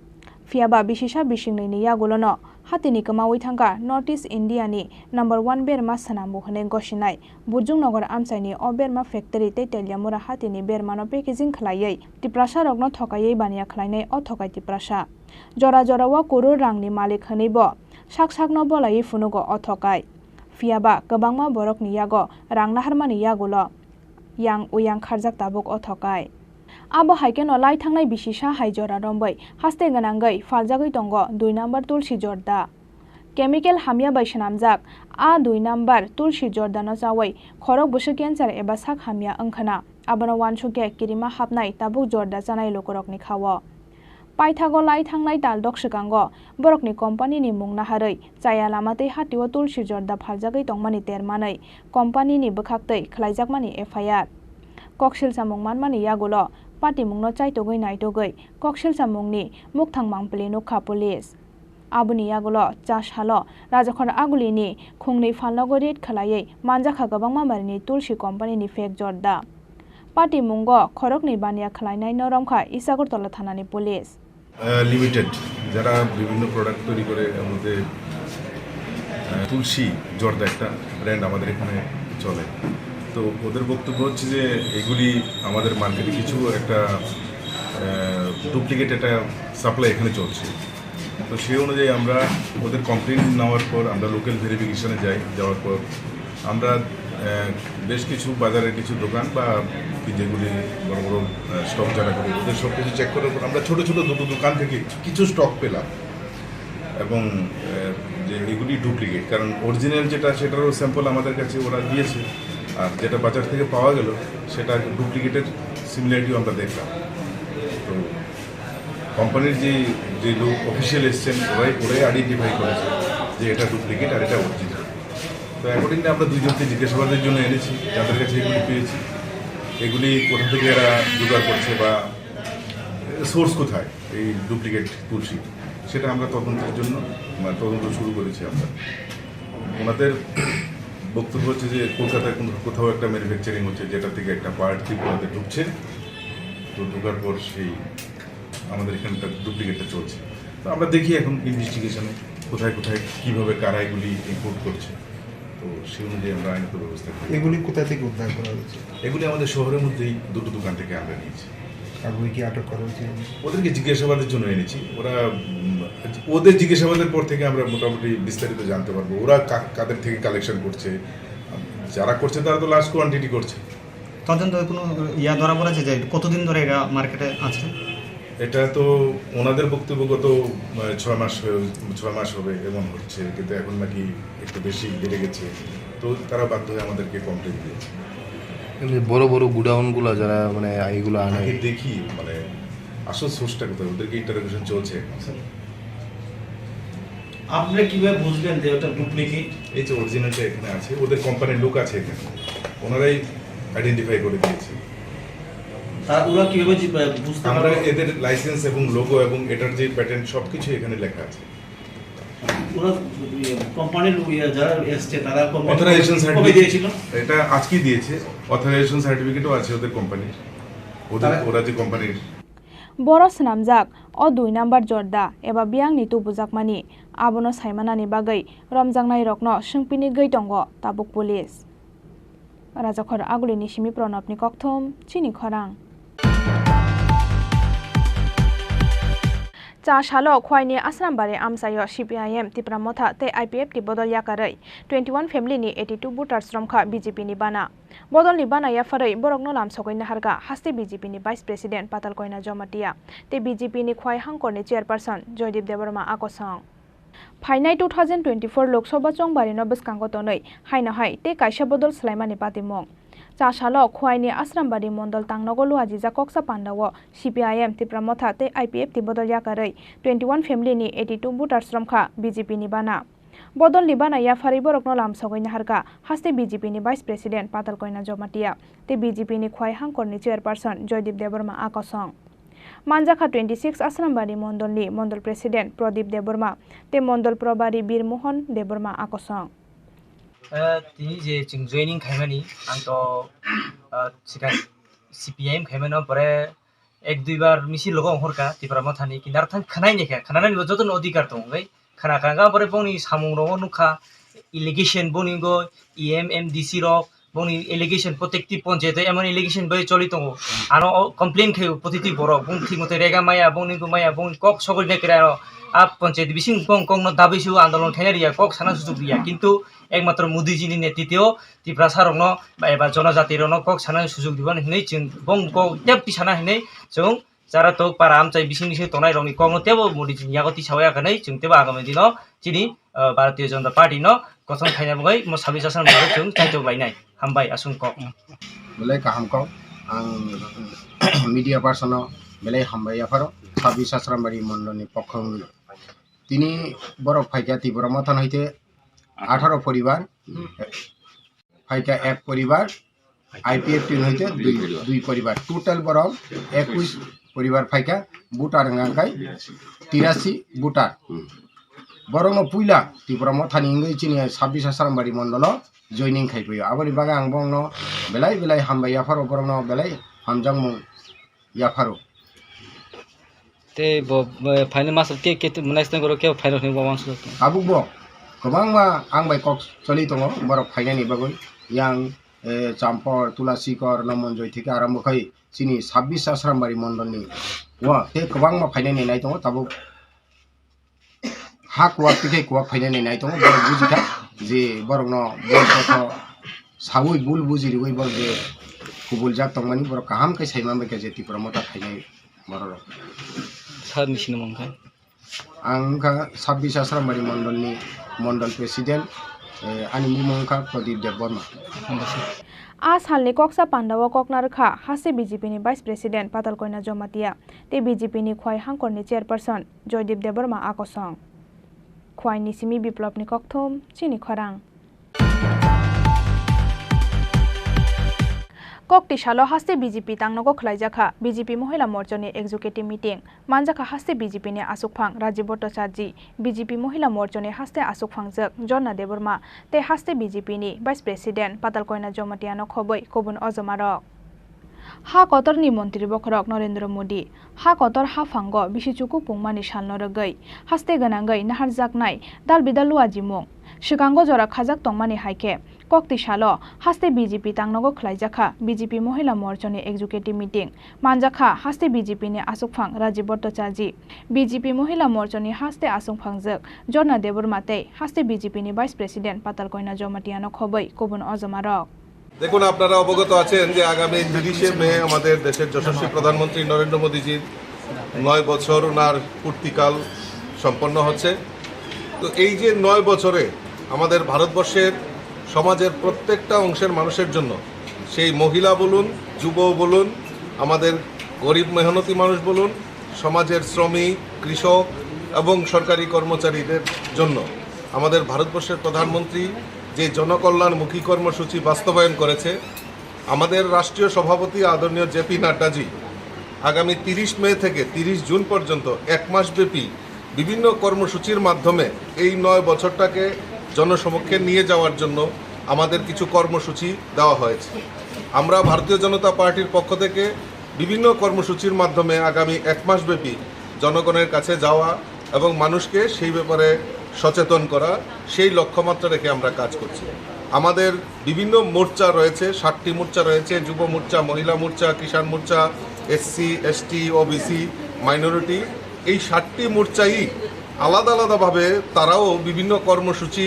Phiyaba bisisa bisingnwini yagulono hatini kwmaui thangkha North East India ni number one berma swnambu hwnwi gosinai Burjung Nogor amchaini o berma factory tei Teliamura hatini bermano packaging khwlaiwi Tiprasa rokno thokaiwi baniya khwlainai o thokai Tiprasa. Jora jorao kwrwi rangni malik hwnwi bo sak sakno bolaiwi phunugo o thokai. Phiyaba kwbangma borokni yago rang naharmani yagulo yang uyang kharjak tabuk o thokai. Abo hai kheno lai thangnai bisisa hai jora romwi haste gwnangwi phaljagwi tongo dui number Tulsi Jorda. Chemical hamya bai swnamjak a dui number Tulsi Jordano chaui khorok bwswk cancer eba sak hamya wngkhwna. Abono uansukya kirima hapnai tabuk jorda chanai lukurokni khao. Paithago lai thangnai tal dok swkango borokni company ni mung naharwi chaya lama tei hatio Tulsi Jorda phaljagwi tongmani ter manwi company ni bwkhaktwi khwlaijakmani F I R. Koksil samung manmani yagulo patimungno chaitugwi naitugwi koksil samungni mukthang mangpili nukha police. Aboni yagulo cha salo Rajakhor Agulini khungnwi phalnogo raid khwlaiwi manjakha kwbangma marini Tulsi company ni fake jorda. Patimungo khoroknwi baniya khwlainai no romkha East Agartala thanani police. আহ, লিমিটেড, যারা বিভিন্ন প্রোডাক্ট তৈরি করে, এর মধ্যে, আহ, তুলসী জর্দা একটা ব্র্যান্ড আমাদের এখানে চলে। তো ওদের বক্তব্য হচ্ছে যে এগুলি আমাদের মার্কেটে কিছু একটা, আহ, ডুপ্লিকেট একটা সাপ্লাই এখানে চলছে। তো সেই অনুযায়ী আমরা ওদের কমপ্লেন নেওয়ার পর আমরা লোকাল ভেরিফিকেশনে যাই। যাওয়ার পর আমরা আহ, বেশ কিছু বাজারের কিছু দোকান বা কি যেগুলি বড় বড় স্টক যারা করে, ওদের সব কিছু চেক করার পর আমরা ছোটো ছোটো দুটো দোকান থেকে কিছু স্টক পেলাম। এবং আহ, যে এগুলি ডুপ্লিকেট, কারণ অরিজিনাল যেটা, সেটারও স্যাম্পল আমাদের কাছে ওরা দিয়েছে। আর যেটা বাজার থেকে পাওয়া গেল, সেটা ডুপ্লিকেটের সিমিলারিটিও আমরা দেখলাম। তো কোম্পানির যে যে লোক অফিসিয়াল এসছেন, ওরাই ওরাই আইডেন্টিফাই করেছে যে এটা ডুপ্লিকেট আর এটা অরিজিনাল। তো অ্যাকর্ডিংলি আমরা দুইজনকে জিজ্ঞাসাবাদের জন্য এনেছি, যাদের কাছে এগুলি পেয়েছি, এগুলি কোথা থেকে এরা জোগাড় করছে বা সোর্স কোথায় এই ডুপ্লিকেট তুলসী, সেটা আমরা তদন্তের জন্য, মানে, তদন্ত শুরু করেছি আমরা। ওনাদের বক্তব্য হচ্ছে যে কলকাতায় কোনো কোথাও একটা ম্যানুফ্যাকচারিং হচ্ছে, যেটা থেকে একটা পার্ট ত্রিপুরাতে ঢুকছে। তো ঢোকার পর সেই আমাদের এখানটা ডুপ্লিকেটটা চলছে। তো আমরা দেখি এখন ইনভেস্টিগেশনে কোথায় কোথায় কীভাবে কারা এগুলি ইম্পোর্ট করছে। তো সেই অনুযায়ী আমরা আইনত ব্যবস্থা করি। এগুলি কোথা থেকে উদ্ধার করা হয়েছে? এগুলি আমাদের শহরের মধ্যেই দুটো দোকান থেকে আমরা নিয়েছি। কাউকে কি আটক করা হয়েছে? ওদেরকে জিজ্ঞাসাবাদের জন্য এনেছি। ওরা, উম, ওদের জিজ্ঞাসাবাদের পর থেকে আমরা মোটামুটি বিস্তারিত জানতে পারবো, ওরা কা-, কাদের থেকে কালেকশন করছে। যারা করছে, তারা তো লার্জ কোয়ান্টিটি করছে। তদন্ত কোনো ইয়া ধরা পড়েছে যে কতদিন ধরে এরা মার্কেটে আছে? এটা তো ওনাদের বক্তব্যগত, আহ, ছয় মাস হয়ে, ছয় মাস হবে এমন হচ্ছে, কিন্তু এখন নাকি একটু বেশি বেড়ে গেছে। তো তারা বাধ্য হয়ে আমাদেরকে কমপ্লেন দিয়েছে। এমনি বড় বড় গুডাউনগুলো যারা, মানে, এইগুলো আনে। আগে দেখি, মানে, আসল সোর্সটা কোথায়, ওদেরকে ইন্টারোগেশন চলছে এখন। আপনারা কিভাবে বুঝলেন যে ওটা ডুপ্লিকেট? এই যে অরিজিনালটা এখানে আছে, ওদের কোম্পানির লোক আছে এখানে, ওনারাই আইডেন্টিফাই করে দিয়েছে। তা ওরা কিভাবে জি-, বুঝতে আমরা পারলো? এদের লাইসেন্স এবং লোগো এবং এটার যে প্যাটার্ন, সব কিছু এখানে লেখা আছে। ওরা, ইয়ে, কোম্পানির, ইয়ে, যারা এসছে, তারা কোম্পানি অথরাইজেশন কবে সার্টিফিকেট দিয়েছিল? এটা আজকেই দিয়েছে। অথরাইজেশন সার্টিফিকেটও আছে ওদের কোম্পানির, ওদের, তারা ওরা যে কোম্পানির। Boro swnamjak o dui number jorda eba biyangni tubujakmani, abono saimanani bagwi romjaknairokno swngpinigwi tongo tabuk police. Rajakhor Agulini simi Pranabni kokthum, chini khorang. Cha salo Khwaini Asrambari amchaio C P I M, Tipra Motha tei I P F T bodol yakarwi twenty one family ni eighty two voters romkha B J P ni bana. Bodolni bana yapharwi borokno lam sogwi naharkha haste B J P ni Vice President Patal Koina Jomatia tei B J P ni Khwai Hangkorni Chairperson Joydeep Debbarma akosong. Phainai two thousand twenty-four Lok Sabha chongbarino bwskango tonwi haino hai tei kaisa bodol swlaimani patimung. Cha salo Khwaini Asrambari Mondol Tangnogo luajijak Koksa Pandao C P I M, Tipra Motha tei I P F T bodol yakarwi twenty one family ni eighty two voters romkha B J P ni bana. Bodolni bana yapharwi borokno lam sogwi naharkha haste B J P ni Vice President Patal Koina Jomatia tei B J P ni Khwai Hangkorni Chairperson Joydeep Debbarma akosong. Manjakha twenty six Asrambari Mondolni Mondol President Pradip Debbarma tei Mondol Probari Bir Mohon Debbarma akosong. Eh, tini je chwng joining khaimani, ang to, eh, sikha C P I M khaimano, pore ek dui bar misil logo ongkhorkha Tipra Mothani, kintu arthang khwnai naikha, khwnanani bo jotono odhikar tongo, hwnkhe khwna kha, hwnkhe pore bongni samung rogo nukha, allegation boni go E M, M D C rok, bongni allegation, protective ponchayat o emon allegation bai choli tongo. Ano o complain khaio protective borok, bong thik mote rega maya, bongni go maya, bongni kok sogwi nai kre ano. A ponchayat bising bong kokno dabwi se o andolon khaina riya, kok sana suchuk riya. Kintu ekmatro Modiji ni netrityo Tiprasa rokno ba eba jonojati rokno kok sana suchuk diban hinwi chwng bong kok tep tisana hinwi chwng Chara tok para amchai bising bising tongnai rokni kokno tebo Modiji ni yago tisawi ya khanai, chwng tebo agami dino chini, ah, Bharatiya Janata Party no kothom khaina bagwi mo sabis Asrambari chwng chaitok lainai. Hambai aswk kok. Belai kaham kok. Ang media person no belai hambai yapharo. Sabis Asrambari mondol ni pokho wngwi. Tini borok phaikha Tipra Motha no haite atharo poribar. Phaikha ek poribar, I P F T ni hoite dui, dui poribar. Total borok ekush poribar phaikha, voter wngkha khe tirasi voter. Borokno puila Tipra Mothani wngwi chini sabis Asrambari mondolo joining khai phaio. Aboni bagwi ang borokno belai belai hambai yapharo, borokno belai hamjakmung yapharo. Tei bo, bo phainai masa ke, ke, next time borok ke phainai hwnwi bo uansukha. Tabuk bo kwbangma ang bai kok choli tongo borok phainani bagwi. Yang, eh, Champor, Tulasikor, Nomonjoi theke arambo khai chini sabis Asrambari mondolni o tei kwbangma phainani nai tongo tabuk. Ha kuwak tikhe kuwak phainani nai tongo, borok bujikha je borokno bul kotho sawi bul buji riwi borok je kubuljak tongmani borok kaham khe sai manbaikha je Tipra Motha khainai bororok. Sir ni sinimung kha? Ang wngkha Sabbish Asrambari Mondolni Mondol President, eh, ani bumung wngkha Pradip Debbarma. Hambai sir. A salni koksa pandao kokna rwkha haste B J P ni Vice President Patal Koina Jomatia tei B J P ni Khwai Hangkorni Chairperson Joydeep Debbarma a kosong. Khwai ni simi Biplopni kokthum, chini khorang. Kokti salo haste B J P tangnogo khwlaijakha B J P Mohila Morchani Executive Meeting. Manjakha haste B J P ni asukphang Rajib Bhattacharjee, B J P Mohila Morchani haste asukphangjwk Jorna Debbarma tei haste B J P ni Vice President Patal Koina Jomatia no khobwi kubun ojomarok. Ha kotorni montri bokhorok Narendra Modi ha kotor haphango bisi chuku pungmani salno rwgwi haste gwnangwi naharjaknai dal bidal luajimung swkango jora khajak tongmani hai khe, kokti salo haste B J P tangnogo khwlaijakha B J P Mohila Morchani Executive Meeting. Manjakha haste B J P ni asukphang Rajib Bhattacharjee, B J P Mohila Morchani haste asukphangjwk Jorna Debbarma tei haste B J P ni Vice President Patal Koina Jomatia no khobwi kubun ojomarok. দেখুন, আপনারা অবগত আছেন যে আগামী তিরিশে মে আমাদের দেশের যশস্বী প্রধানমন্ত্রী নরেন্দ্র মোদীজির নয় বছর ওনার পূর্তিকাল সম্পন্ন হচ্ছে। তো এই যে নয় বছরে আমাদের ভারতবর্ষের সমাজের প্রত্যেকটা অংশের মানুষের জন্য, সেই মহিলা বলুন, যুব বলুন, আমাদের গরিব মেহনতি মানুষ বলুন, সমাজের শ্রমিক, কৃষক এবং সরকারি কর্মচারীদের জন্য আমাদের ভারতবর্ষের প্রধানমন্ত্রী যে জনকল্যাণমুখী কর্মসূচি বাস্তবায়ন করেছে, আমাদের রাষ্ট্রীয় সভাপতি আদরণীয় জে পি নাড্ডাজি আগামী তিরিশ মে থেকে তিরিশ জুন পর্যন্ত এক মাসব্যাপী বিভিন্ন কর্মসূচির মাধ্যমে এই নয় বছরটাকে জনসমক্ষে নিয়ে যাওয়ার জন্য আমাদের কিছু কর্মসূচি দেওয়া হয়েছে। আমরা ভারতীয় জনতা পার্টির পক্ষ থেকে বিভিন্ন কর্মসূচির মাধ্যমে আগামী এক মাসব্যাপী জনগণের কাছে যাওয়া এবং মানুষকে সেই ব্যাপারে সচেতন করা, সেই লক্ষ্যমাত্রা রেখে আমরা কাজ করছি। আমাদের বিভিন্ন মোর্চা রয়েছে, সাতটি মোর্চা রয়েছে, যুব মোর্চা, মহিলা মোর্চা, কিষাণ মোর্চা, এসসি, এসটি, ওবিসি, মাইনরিটি। এই সাতটি মোর্চাই আলাদা আলাদাভাবে তারাও বিভিন্ন কর্মসূচি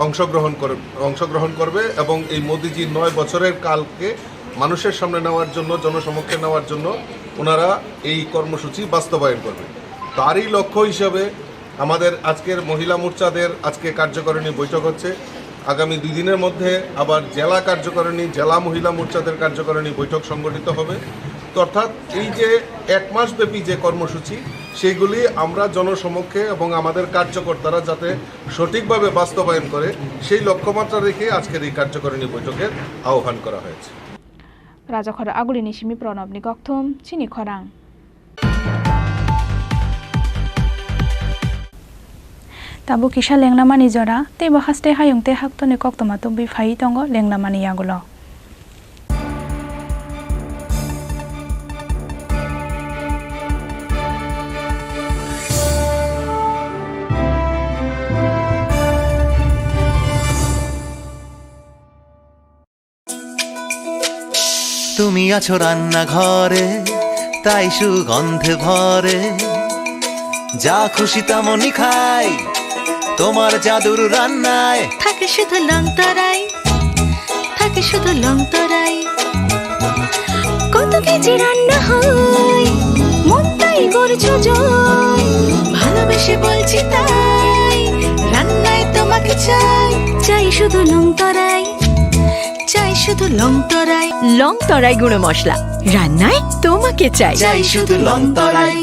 অংশগ্রহণ করে, অংশগ্রহণ করবে এবং এই মোদিজির নয় বছরের কালকে মানুষের সামনে নেওয়ার জন্য, জনসমক্ষে নেওয়ার জন্য ওনারা এই কর্মসূচি বাস্তবায়ন করবে। তারই লক্ষ্য হিসাবে আমাদের আজকের মহিলা মোর্চাদের আজকে কার্যকারিণী বৈঠক হচ্ছে। আগামী দুই দিনের মধ্যে আবার জেলা কার্যকারিণী, জেলা মহিলা মোর্চাদের কার্যকারিণী বৈঠক সংগঠিত হবে। তো অর্থাৎ এই যে এক মাস ব্যাপী যে কর্মসূচি, সেইগুলি আমরা জনসমক্ষে এবং আমাদের কার্যকর্তারা যাতে সঠিকভাবে বাস্তবায়ন করে, সেই লক্ষ্যমাত্রা রেখে আজকের এই কার্যকারিণী বৈঠকের আহ্বান করা হয়েছে। Rajakhor Agulini simi Pranabni kokthum, chini khorang. Tabuk kisa lenglamani jora, teibo haste hayung tei haktoni koktwma tubui phaiwi tongo lenglamani yagulo. তুমি আছো রান্নাঘরে, তাই সুগন্ধে ভরে। যা খুশি তেমনই খাই, তোমার জাদুর রান্নায়। থাকে শুধু লং তরাই, থাকে শুধু লং তরাই। কত কেজি রান্না হয়, মনটাই করছো জয়। ভালোবেসে বলছি তাই, রান্নায় তোমাকে চাই। চাই শুধু লং তরাই, চাই শুধু লং তরাই। লং তরাই গুঁড়ো মশলা, রান্নায় তোমাকে চাই। চাই শুধু লং তরাই।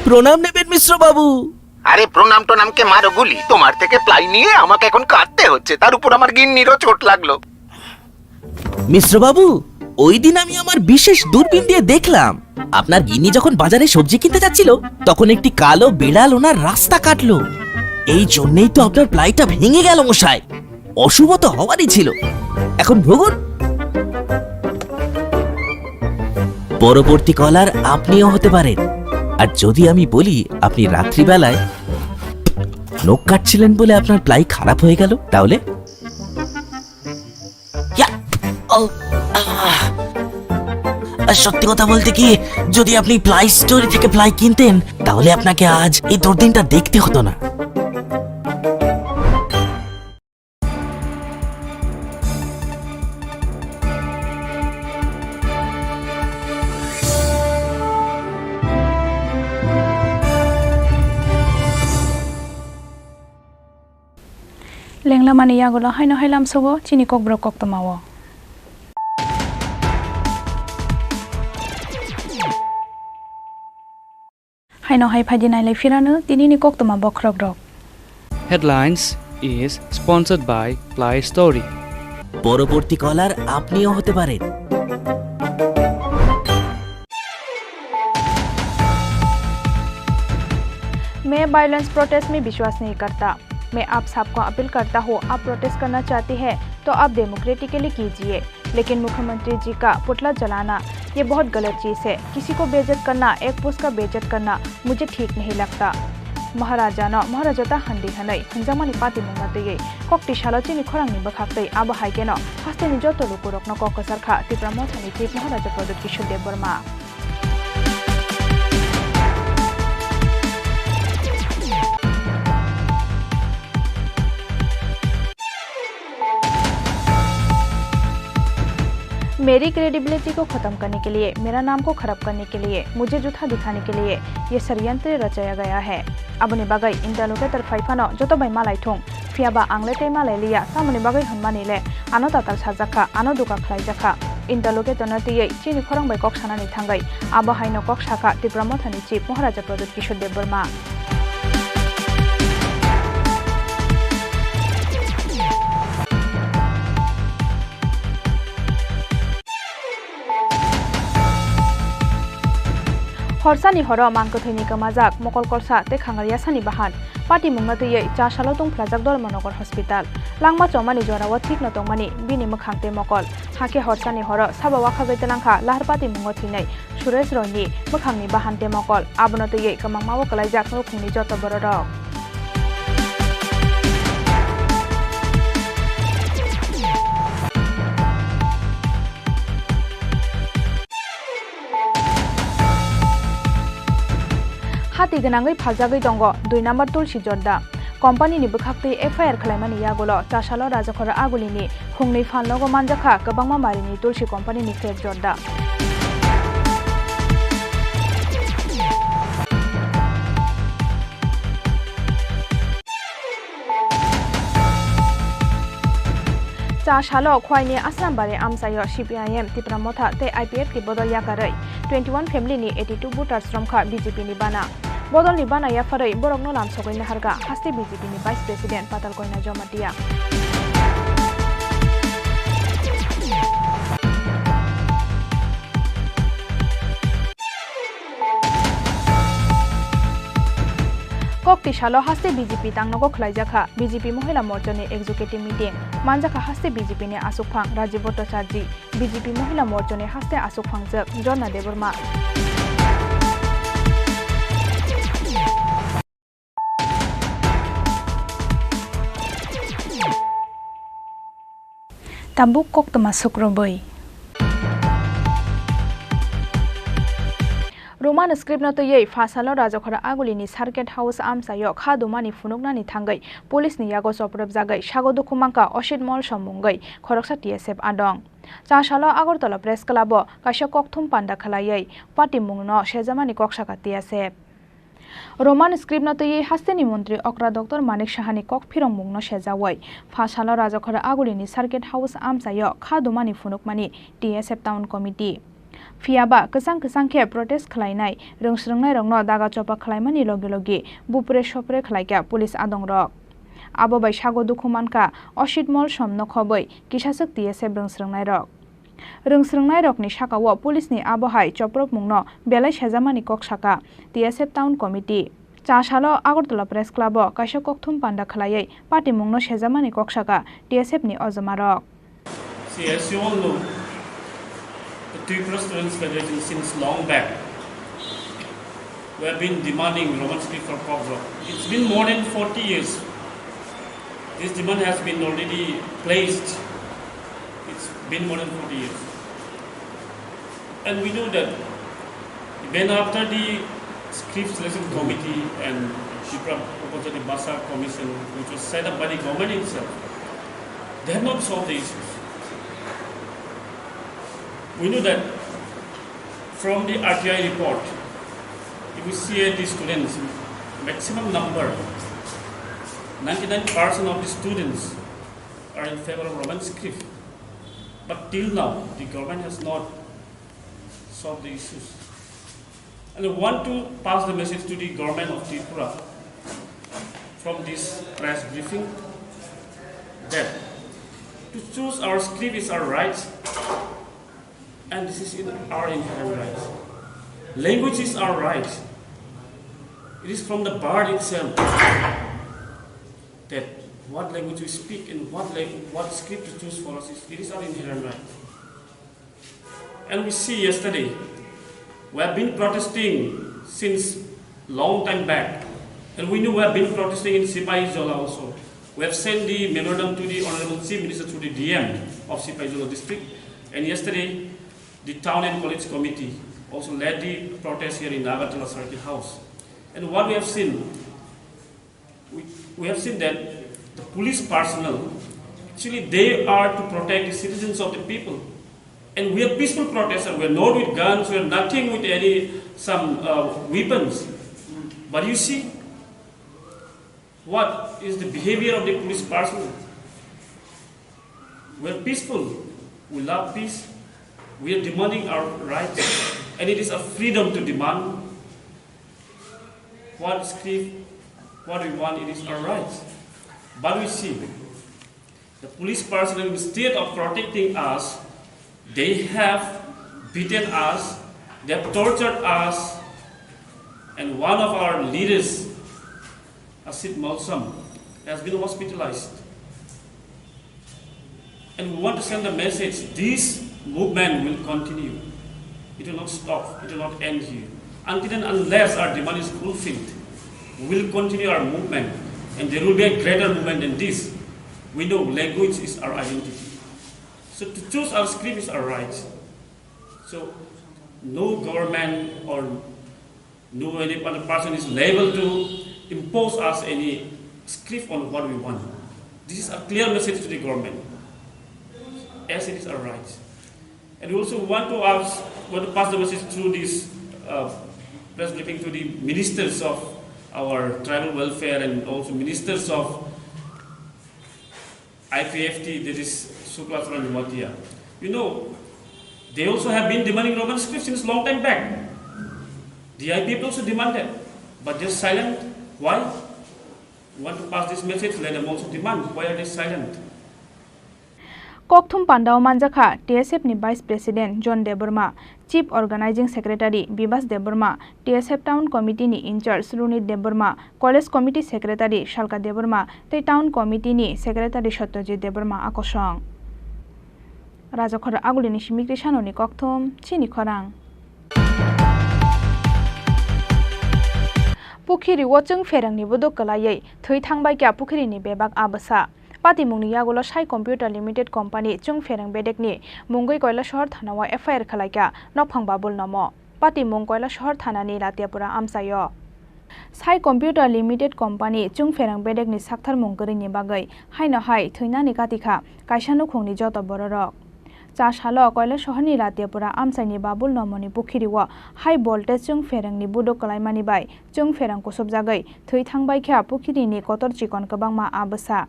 প্রণাম নেবেন মিশ্র বাবু। আরে প্রণাম টনামকে মারো গুলি, তোমার থেকে প্লাই নিয়ে আমাকে এখন কাঁদতে হচ্ছে, তার উপর আমার গিন্নিরও চোট লাগলো। মিশ্র বাবু, ওই দিন আমি আমার বিশেষ দূরবীন দিয়ে দেখলাম, আপনার গিন্নি যখন বাজারে সবজি কিনতে যাচ্ছিল, তখন একটি কালো বিড়াল ওনার রাস্তা কাটলো। এই জন্যই তো আপনার প্লাইটা ভেঙে গেল মশাই। অশুভ তো হওয়ারই ছিল। এখন ভুগুন। পরবর্তী কলার আপনিও হতে পারেন। আর যদি আমি বলি আপনি রাত্রিবেলায় নখ কাটছিলেন বলে আপনার প্লাই খারাপ হয়ে গেল, তাহলে? ইয়া! ও! আহ! সত্যি কথা বলতে কি, যদি আপনি প্লাই স্টোর থেকে প্লাই কিনতেন, তাহলে আপনাকে আজ এই দুর্দিনটা দেখতে হতো না। Lenglamani yagulo haino hai lamsogo chini kokborok koktwmao. Haino hai phaidi nailai phirano tinini koktwma bokhorokrok. Headlines is sponsored by Play Story. পরবর্তী কলার আপনিও হতে পারেন। मैं वायलेंस प्रोटेस्ट में विश्वास नहीं करता। मैं आप सबको अपील करता हूँ, आप प्रोटेस्ट करना चाहते हैं तो आप डेमोक्रेटिकली कीजिए, लेकिन मुख्यमंत्री जी का पुतला जलाना, ये बहुत गलत चीज़ है। किसी को बेइज्जत करना, एक पोस्ट का बेइज्जत करना मुझे ठीक नहीं लगता। Maharaja no Maharaja ta handi hwnwi hwnjakmani patimungno twiwi kokti salo chini khorangni bwkhak twi abo hai kheno hasteni joto lukurokno kok kwchar kha Tipra Mothani Chief Maharaja Pradyut Kishore Debbarma. मेरी क्रेडिबिलिटी को खत्म करने के लिए, मेरा नाम को खराब करने के लिए, मुझे झूठा दिखाने के लिए ये षड्यंत्र रचाया गया है। Aboni bagwi interlocutor phai phano joto bai malai thung, phiya ba ang le tei malai liya, tamoni bagwi hwnmani le ano tatal sajak kha, ano duka khlaijak kha. Interlocutor no twiwi chini khorang bai kok sanani thangwi abo haino kok sakha Tipra Mothani Chief Maharaja Pradyut Kishore Debbarma. Horsani horo mangkwthwini kwmajak mokol kolsa tei khangaryasani bahan. Patimungno twiwi cha salo tungphlajak Dharmanagar Hospital. Langma chomani jorao thikno tongmani bini mwkhang tei mokol. Hakhe horsani horo sabo wakhagwi twlangkha Lahar patimungo thwinai Suresh Royni mwkhangni bahan tei mokol. Abono twiwi kwmangmao kwlaijak nukhungni joto bororok. Hati gwnangwi phaljagwi tongo dui number Tulsi Jorda. Company ni bwkhaktwi F I R khwlaimani yagulo cha salo Rajakhor Agulini khungnwi phalnogo manjakha kwbangma marini Tulsi company ni fake jorda. Cha salo Khwaini Asrambari amchaio C P I M Tipra Motha tei I P F T bodol yakarwi twenty one family ni eighty two voters romkha B J P ni bana. Bodolni bana yapharwi borokno lamsogwi naharkha haste B J P ni Vice President Patal Koina Jamatia. Kokti salo haste B J P tangnogo khwlaijakha B J P Mohila Morchani executive meeting. Manjakha haste B J P ni asukphang Rajiv Bhattacharjee. B J P Mohila Morchani haste asukphangjak Jonna Debbarma. Tabuk koktwma sukrubwi. Roman script no twiwi pha salo Rajakhor Agulini Circuit House amchaio kha dumani phunuknani thangwi police ni yago chopropjagwi sago dukhu mankha Osit Molsom mungwi khoroksa T S F adong. Cha salo Agartala Press Club o kaisa kokthum panda khwlaiwi patimungno sejamani kok sakha T S F. Roman script no twiwi hasteni montri okra Doctor Manik Sahani kok phirongmungno sejawi pha salo Rajakhor Agulini Circuit House amchaio kha dumani phunukmani T S F Town Committee. Phiyaba kwchang kwchang khe protest khwlainai rwngsrwngnairokno daga chopa khwlaimani logi logi bupre sopre khwlaikha police adongrok. Abo bai sago dukhu mankha Osit Molsom nokhobwi kisaswk T S F rwngsrwngnairok. Rwngsrwngnairokni sakao police ni abo hai chopropmungno belai sejamani kok sakha T S F Town Committee. Cha salo Agartala Press Club o kaisa kokthum panda khwlaiwi patimungno sejamani kok sakha T S F ni ojomarok. See, as you all know, the Tripura Students Federation since long back, we have been demanding Roman script for Cox's Bazar. It's been more than forty years. This demand has been already placed. It's been more than forty years. And we know that even after the script selection committee and Tripura Upajati Bhasha Commission, which was set up by the government itself, they have not solved the issues. We know that from the R T I report, if we see the students, maximum number, ninety-nine percent of the students are in favor of Roman script. But till now, the government has not solved the issues. And I want to pass the message to the government of Tripura from this press briefing that to choose our script is our right, and this is in our inherent right. Language is our right. It is from the birth itself that what language we speak and what lang- what script to choose for us is, it is our inherent right. And we see yesterday, we have been protesting since long time back, and we knew we have been protesting in Sipahijola also. We have sent the memorandum to the Honorable Chief Minister through the D M of Sipahijola district, and yesterday the Town and College Committee also led the protest here in Agartala Circuit House. And what we have seen, we, we have seen that the police personnel, actually, they are to protect the citizens of the people. And we are peaceful protesters. We are not with guns. We are nothing with any some uh, weapons. But you see, what is the behavior of the police personnel? We are peaceful. We love peace. We are demanding our rights, and it is a freedom to demand. What script, what we want, it is our rights. But we see the police personnel, instead of protecting us, they have beaten us, they have tortured us, and one of our leaders, Asit Malsam, has been hospitalized. And we want to send a message, this movement will continue. It will not stop, it will not end here. Until and unless our demand is fulfilled, we will continue our movement, and there will be a greater movement than this. We know language is our identity. So to choose our script is our right. So no government or no any other person is liable to impose us any script on what we want. This is a clear message to the government, as it is our right. And we also want to ask, want to pass the message through this uh, press briefing to the ministers of our tribal welfare and also ministers of I P F T, that is Shukla Charan Jamatia. You know, they also have been demanding Roman script since long time back. The I P F T also demanded, but they're silent. Why? We want to pass this message, let them also demand. Why are they silent? Kokthum pandao manjakha T S F ni Vice President John Debbarma, Chief Organizing Secretary Bibas Debbarma, T S F Town Committee ni in-charge Runit Debbarma, College Committee Secretary Salka Debbarma tei Town Committee ni Secretary Satyajit Debbarma a kosong. Rajakhor Agulini Simikri Sanoni Kokthum, chini khorang. Pukhiri o chwng pherangni buduk kwlaiwi thwi thangbai kha pukhiri ni bebak a bwsa. Patimungni yagulo Sai Computer Limited Company chwng pherang bedekni mungwi Koilasohor thana-o F I R khwlaikha nokphang Babul Nomo. Patimung Koilasohor thanani Latiapura amchaio. Sai Computer Limited Company chwng pherang bedekni sakthar mung kwrwini bagwi haino hai thwinani katikha kaisa nukhungni joto bororok. Cha salo Koilasohorni Latiapura amchaini Babul Nomoni pukhirio high voltage chwng pherangni buduk kwlaimani bai chwng pherang kusubjagwi thwi thangbaikha pukhirini kotor chikon kwbangma a bwsa.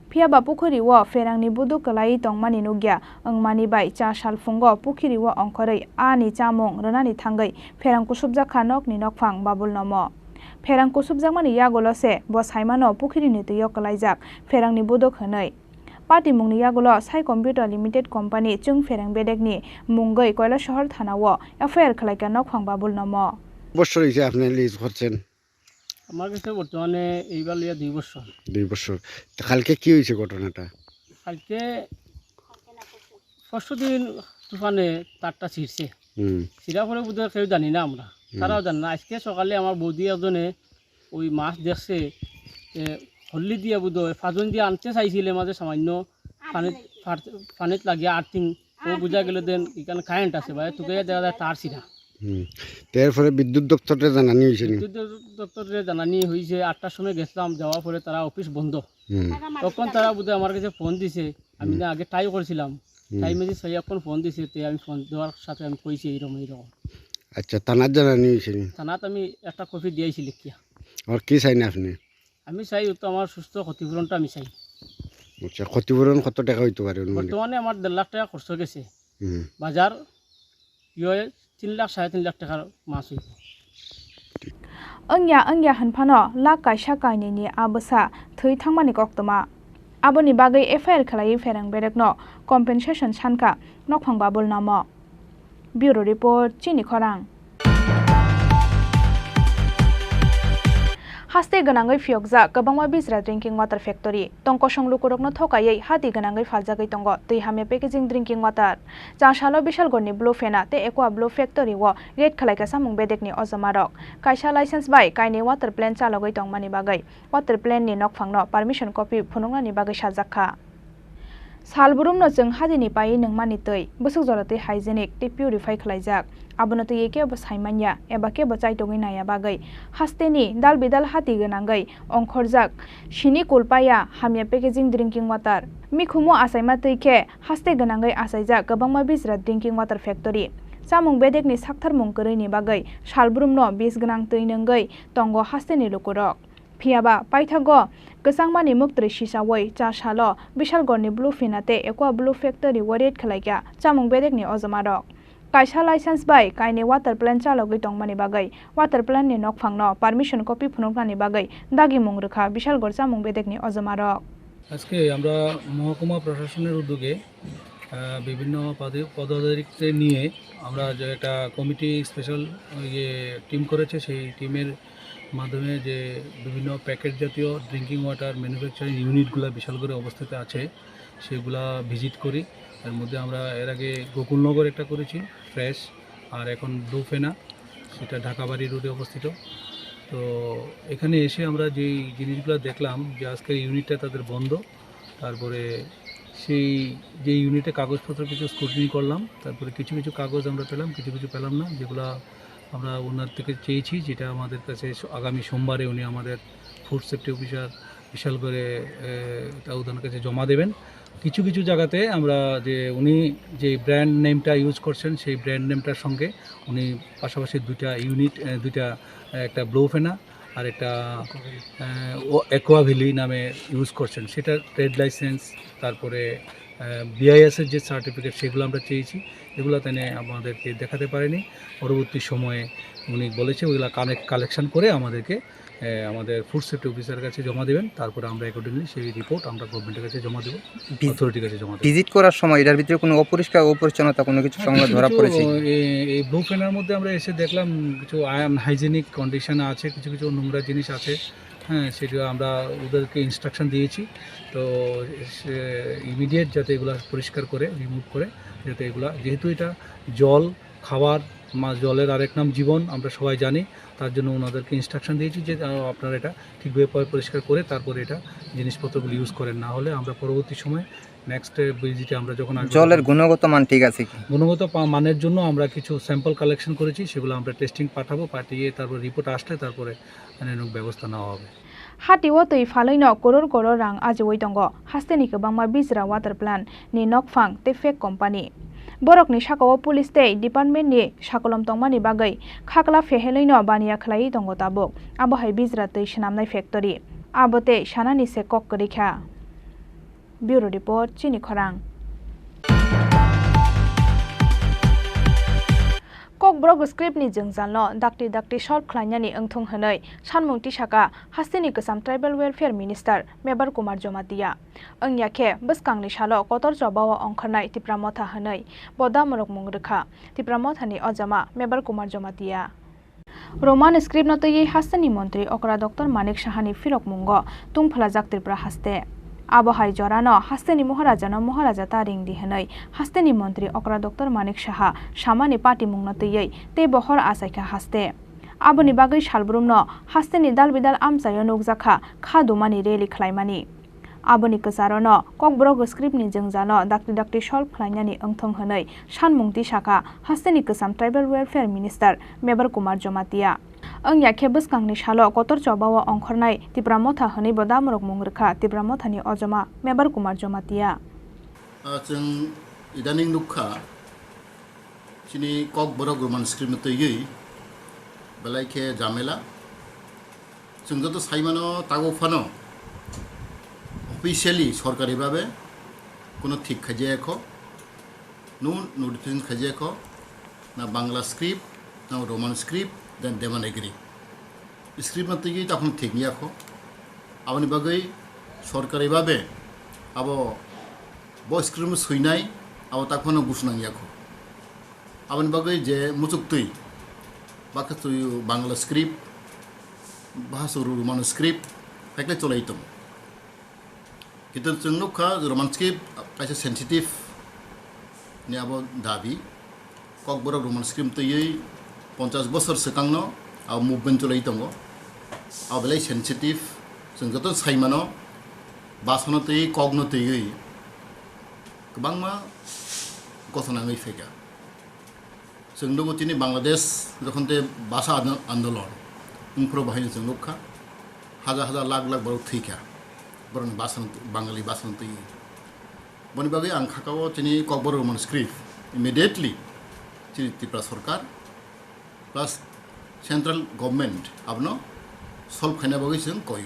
Phiya ba pukhirio pherangni buduk kwlaiwi tongmani nukya wngmani bai cha salphungo pukhirio ongkhorwi ani chamung rwnani thangwi pherang kusubjakha nokni nokphang Babul Nomo. Pherang kusubjakmani yagulo se bo saimano pukhirini twio kwlaijak pherangni buduk hwnwi. Patimungni yagulo Sai Computer Limited Company chwng pherang bedekni mungwi Koilasohor thanao F I R khwlaikha nokphang Babul Nomo. বছর হয়েছে আপনি লিজ করছেন? আমার কাছে বর্তমানে এইবার লইয়া দুই বছর। দুই বছর। তো কালকে কি হয়েছে ঘটনাটা? কালকে পরশু দিন তুফানে তারটা ছিঁড়ছে। হুম। ছিঁড়া পরে বোধহয় কেউ জানি না আমরা। হুম। তারাও জানে না। আজকে সকালে আমার বৌদি একজনে ওই মাছ দেখছে, এ, হল্লি দিয়া বোধহয় ফাজন দিয়ে আনতে চাইছিলে মাঝে সামান্য পানিত, ফার-, পানিত লাগিয়া আর্থিং ও বুঝা গেল দেন এখানে কারেন্ট আছে ভাই, তোকে দেখা যায় তার ছিঁড়া। হুম। তো এরপরে বিদ্যুৎ দপ্তরে জানানি হয়েছে নি? বিদ্যুৎ দপ্তরে জানানি হয়েছে, আটটার সময় গেছিলাম, যাওয়ার পরে তারা অফিস বন্ধ। হুম। তখন তারা বুঝে আমার কাছে ফোন দিছে, আমি হুম। না আগে ট্রাই করেছিলাম, হুম। টাইমে যে সেই এখন ফোন দিছে, তে আমি ফোন দেওয়ার সাথে আমি কইছি এইরকম, এইরকম। আচ্ছা, থানাত জানানি হয়েছে নি? থানাত আমি একটা কপি দিয়েছি লিখিয়া। আর কি চাইনি আপনি? আমি চাই ও তো আমার সুস্থ ক্ষতিপূরণটা আমি চাই। আচ্ছা, ক্ষতিপূরণ কত টাকা হইতে পারে অনুমানিক? বর্তমানে আমার দেড় লাখ টাকা খরচ হয়ে গেছে। হুম। বাজার ইয়ে তিন লাখ, সাড়ে তিন লাখ টাকার মাছ হইব। Wngya wngya hwn phano lakh kaisa kainwi ni a bwsa thwi thangmani koktwma. Aboni bagwi F I R khwlaiwi phereng berekno compensation sankha nokphang babul namo. Bureau Report, Chini Khorang. Haste gwnangwi phiyokjak kwbangma bijra drinking water factory. Tong kosong lukurokno thokaiwi hati gwnangwi phaljagwi tongo twi hamya packaging drinking water. Chasalo Bishalgorni Blue Fena tei Aqua Blue Factory o raid khwlaikha samung bedekni ojomarok. Kaisa license bai kainwi water plant chalogwi tongmani bagwi water plant ni nokphangno permission copy phunuknani bagwi sajakha. Salbrumno chwng hadini paiwi nungmani twi, bwswk jora twi hygienic tei purify khwlaijak. Abono twiwi kebo saimanya eba kebo chaitogwi naiya bagwi hasteni dal bidal hati gwnangwi ongkhorjak sini kulpaya hamya packaging drinking water. Mikhumu achaima twi khe haste gwnangwi achaijak kwbangma bijra drinking water factory. Chamung bedekni saktharmung kwrwini bagwi salbrumno bis gwnang twi nungwi tongo hasteni lukurok. Phiyaba paithago kwchangmani muktwi sisaui cha salo Bishalgorni Blue Fina tei Aqua Blue Factory o raid khwlaikha chamung bedekni ojomarok. Kaisa license bai kainwi water plant chalogwi tongmani bagwi water plant ni nokphangno permission copy phunuknani bagwi dagimung rwkha Bishalgor chamung bedekni ojomarok. আজকে আমরা মহকুমা প্রশাসনের উদ্যোগে আহ, বিভিন্ন পদে-, পদাধিকারীদের নিয়ে আমরা যে একটা কমিটি স্পেশাল ইয়ে টিম করেছে, সেই টিমের মাধ্যমে যে বিভিন্ন প্যাকেট জাতীয় ড্রিঙ্কিং ওয়াটার ম্যানুফ্যাকচারিং ইউনিটগুলো বিশালগড়ে অবস্থিত আছে, সেগুলা ভিজিট করি। এর মধ্যে আমরা এর আগে গোকুলনগর একটা করেছি, ফ্রেশ, আর এখন ব্লু ফেনা, সেটা ঢাকাবাড়ি রোডে অবস্থিত। তো এখানে এসে আমরা যেই জিনিসগুলো দেখলাম যে আজকের ইউনিটটা তাদের বন্ধ, তারপরে সেই যে ইউনিটে কাগজপত্র কিছু স্ক্রুটিনি করলাম, তারপরে কিছু কিছু কাগজ আমরা পেলাম, কিছু কিছু পেলাম না, যেগুলা আমরা ওনার থেকে চেয়েছি, যেটা আমাদের কাছে স-, আগামী সোমবারে উনি আমাদের ফুড সেফটি অফিসার বিশালগড়ে, এ, এটা ওনার কাছে জমা দেবেন। কিছু কিছু জায়গাতে আমরা যে উনি যে ব্র্যান্ড নেমটা ইউজ করছেন, সেই ব্র্যান্ড নেমটার সঙ্গে উনি পাশাপাশি দুইটা ইউনিট, এ, দুইটা, এ, একটা ব্লু ফেনা আর একটা, এ, ও অ্যাকোয়া ভ্যালি নামে ইউজ করছেন, সেটার ট্রেড লাইসেন্স, তারপরে, এ, বিআইএস এর যে সার্টিফিকেট, সেগুলো আমরা চেয়েছি, এগুলো তিনি আমাদেরকে দেখাতে পারেনি। পরবর্তী সময়ে উনি বলেছে ওইগুলা কানেক-, কালেকশন করে আমাদেরকে, এ, আমাদের ফুড সেফটি অফিসার কাছে জমা দেবেন, তারপরে আমরা অ্যাকর্ডিংলি সেই রিপোর্ট আমরা গভর্নমেন্টের কাছে জমা দেবো, ভিজ-, অথরিটির কাছে জমা দেবো। ভিজিট করার সময় এটার ভিতরে কোনো অপরিষ্কার অপরিচ্ছন্নতা কোনো কিছু হ্যাঁ, সংবাদ কিছু ধরা কিছু, পড়েছে? এ, এই ব্লু ফেনার মধ্যে আমরা এসে দেখলাম কিছু আনহাইজেনিক কন্ডিশন আছে, কিছু কিছু নোংরা জিনিস আছে। হ্যাঁ, সেটা আমরা ওদেরকে ইনস্ট্রাকশন দিয়েছি। তো সে ইমিডিয়েট যাতে এগুলা পরিষ্কার করে, রিমুভ করে, যাতে এগুলা, যেহেতু এটা জল, খাবার, মা-, জলের আরেক নাম জীবন, আমরা সবাই জানি। তার জন্য ওনাদেরকে ইনস্ট্রাকশন দিয়েছি যে, আহ, আপনারা এটা ঠিকভাবে পয়-, পরিষ্কার করে তারপরে এটা জিনিসপত্রগুলো ইউজ করেন, না হলে আমরা পরবর্তী সময় নেক্সট ভিজিটে আমরা যখন আসবো জলের তখন গুণগত মান ঠিক আছে কি? গুণগত পা-, মানের জন্য আমরা কিছু স্যাম্পল কালেকশন করেছি, সেগুলো আমরা টেস্টিং পাঠাবো, পাঠিয়ে তারপর রিপোর্ট আসলে তারপরে মানে ব্যবস্থা নেওয়া হবে। Hati o twi phalwino koror koror rang ajiui tongo hasteni kwbangma bijra water plant ni nokphang tei fake company. Borokni sakao police tei department ni sakolom tongmani bagwi khakla phehelwino baniya khwlaiwi tongo tabuk. Abo hai bijra twi swnamnai factory. Abo tei sanani se kok kwrwi kha. Bureau Report, Chini Khorang. Kokborok script ni jwngjalno dakti dakti solve khlainani wngthung hwnwi sanmung tisaka hasteni kwcham Tribal Welfare Minister Mebar Kumar Jamatia. Wngya khe bwskangni salo kotor chobao ongkhornai Tipra Motha hwnwi bo damorok mung rwkha Tipra Mothani ojama Mebar Kumar Jamatia. Roman script no twiwi hasteni montri okra Doctor Manik Sahani phirokmungo tungphlajak Tripura haste. Abo hai jorano hasteni Maharajano Maharaja ta ringdi hwnwi hasteni montri okra Doctor Manik Saha samani patimungno twiwi tei bohor achaikha haste. Aboni bagwi salbrumno hasteni dalbidal amchaio nukjakha kha dumani rally khlaimani. Aboni kwcharono Kokborok script ni jwngjal no dakti dakti solve khlainani wngthong hwnwi sanmung tisakha hasteni kwcham Tribal Welfare Minister Mebar Kumar Jamatia. Wngya khe bwskangni salo kotor chobao ongkhornai Tipra Motha hwnwibo damorok mung rwkha Tipra Mothani ojoma Mebar Kumar Jamatia. Ah, chwng idaning nukha, chini Kokborok Roman script no twiwi belai khe jamela. Chwng joto saimano tago phano officially sorkari babe kuno thik khaijaya kho, no notification khaijaya kho, na Bangla script, na Roman script, then Devanagari. Script no twiwi takhon thik ya kho. Aboni bagwi sorkari babe abo bo script no swinai abo takhon gusnang ya kho. Aboni bagwi je muchuk twi, bakha twi Bangla script, bahasa Roman script, hakle cholai tong. Kintu chwng nukha Roman script kaisa sensitive ni abo dabi. Kokborok Roman script twiwi ponchas bosor swkangno abo movement cholai tongo. Abo belai sensitive, chwng joto saimano basano twiwi kokno twiwi kwbangma gotha nangwi phaikha. Chwng nugo tini Bangladesh jokhon te basa ando-, andolon wngphuru bahai chwng nukha, hajar hajar lakh lakh borok thwikha borokni basano, Bangali basano twiwi. Boni bagwi ang khakao chini Kokborok Roman script immediately chini Tripura Sarkar plus central government abono solve khaina bagwi chwng koio.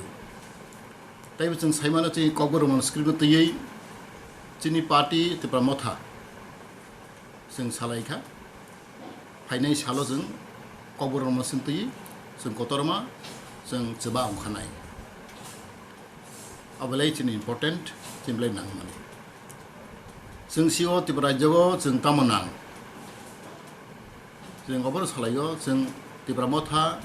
Taibo chwng saimano chini Kokborok Roman script no twiwi chini party Tripura Motha chwng salaikha. Phainai salo chwng Kokborok Roman script twiwi chwng kotorma chwng chwba ongkhanai. Abelai chini important, chini belai nangmani. Chwng sio Tripura rajyo o chwng tamo nang. Chwng obono salaio chwng Tripura Motha,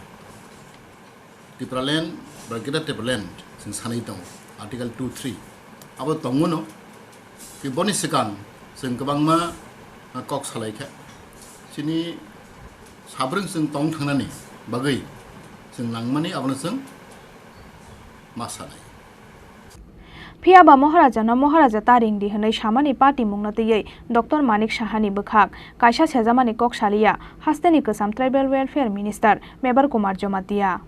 Tipraland, ba Greater Tipraland chwng sanai tongo, Article two three. Abo tongo no, ki boni swkang chwng kwbangma kok salaikha. Chini sabrwng chwng tong thangnani bagwi chwng nangmani abono chwng ma sanai. Phiya ba Maharajano Maharaja ta ringdi hwnwi samani patimungno twiwi Doctor Manik Sahani bwkhak kaisa sejamani kok saliya hasteni kwcham Tribal Welfare Minister Mebar Kumar Jamatia.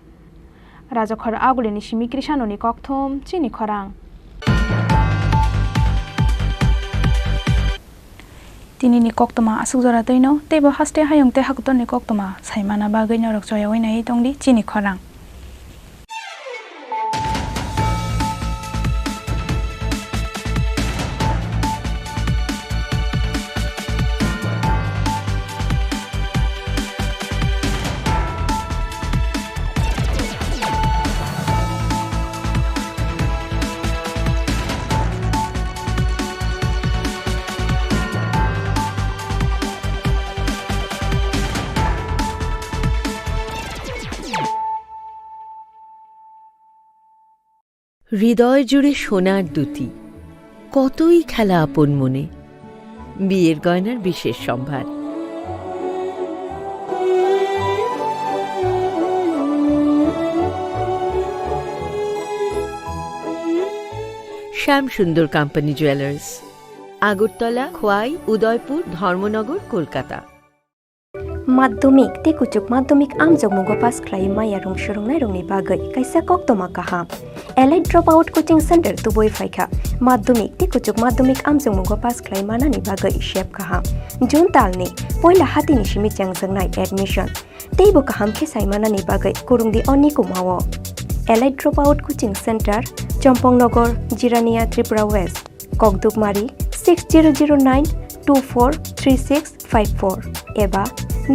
Rajakhor Agulini simi Krishanoni kokthum chini khorang. Tinini koktwma aswk jora twino, teibo haste hayung tei hakotorni koktwma saimana bagwi norok choyaui naiwi tongdi chini khorang. হৃদয় জুড়ে সোনার দুতি, কতই খেলা আপন মনে। বিয়ের গয়নার বিশেষ সম্ভার। শ্যাম সুন্দর company jewellers, Agartala, Khowai, Udaipur, Dharmanagar, Kolkata. Madhyamik tei kuchuk madhyamik amjokmungo pass khlaiwi maya rwng swrwngnairokni bagwi kaisa koktwma kaham. Elite Dropout Coaching Center tubui phaikha. Madhyamik tei kuchuk madhyamik amjokmungo pass khlai manani bagwi sep kaham. June talni poila hatini simi chengjaknai admission. Teibo kaham khe sai manani bagwi kwrwngdi o nikumao. Elite Dropout Coaching Center, Chompong Nogor, Jirania, Tripura West. Kokdukmari six zero zero nine two four three six five four eba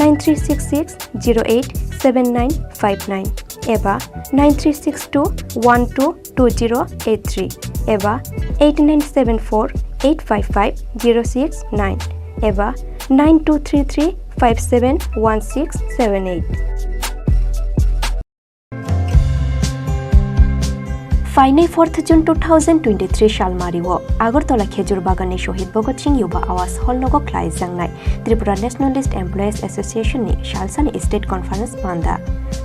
nine three six six zero eight seven nine five nine eba nine three six two one two two zero eight three eba eight nine seven four eight five five zero six nine eba nine two three three five seven one six seven eight. Phainai fourth June two thousand twenty-three salmario Agartala Khejur Baganni Shohid Bhagat Singh Yuba Awas Hall nogo khlaijaknai Tripura Nationalist Employees Association ni salsani State Conference panda.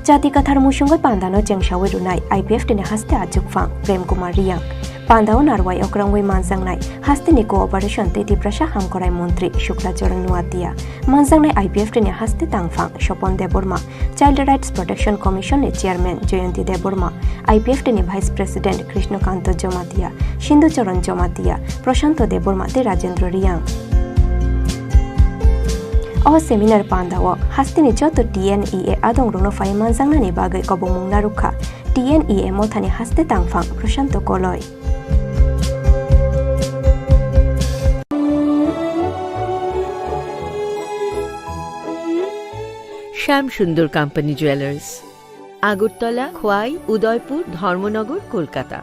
Jati kathar musungwi pandano chengsawi rwnai I P F T ni haste achukphang Prem Kumar Riyang, Pandao narwai okrangwi manjaknai hasteni cooperation tei Tiprasa hamkrai montri Shukla Charan Nuatia, manjaknai I P F T ni haste tangphang Sopon Debbarma, Child Rights Protection Commission ni chairman Jayanti Debbarma, I P F T ni vice president Krishnakanto Jamatia, Sindhu Charan Jamatia, Prashanto Debbarma tei Rajendra Reang. O seminar pandao hasteni joto T N E A adongrokno phai manjaknani bagwi kobongmung narwkha T N E A mothani haste tangphang Prashanto Koloi. Shyam Sundar Company Jewellers, Agartala, Khowai, Udaipur, Dharmanagar, Kolkata.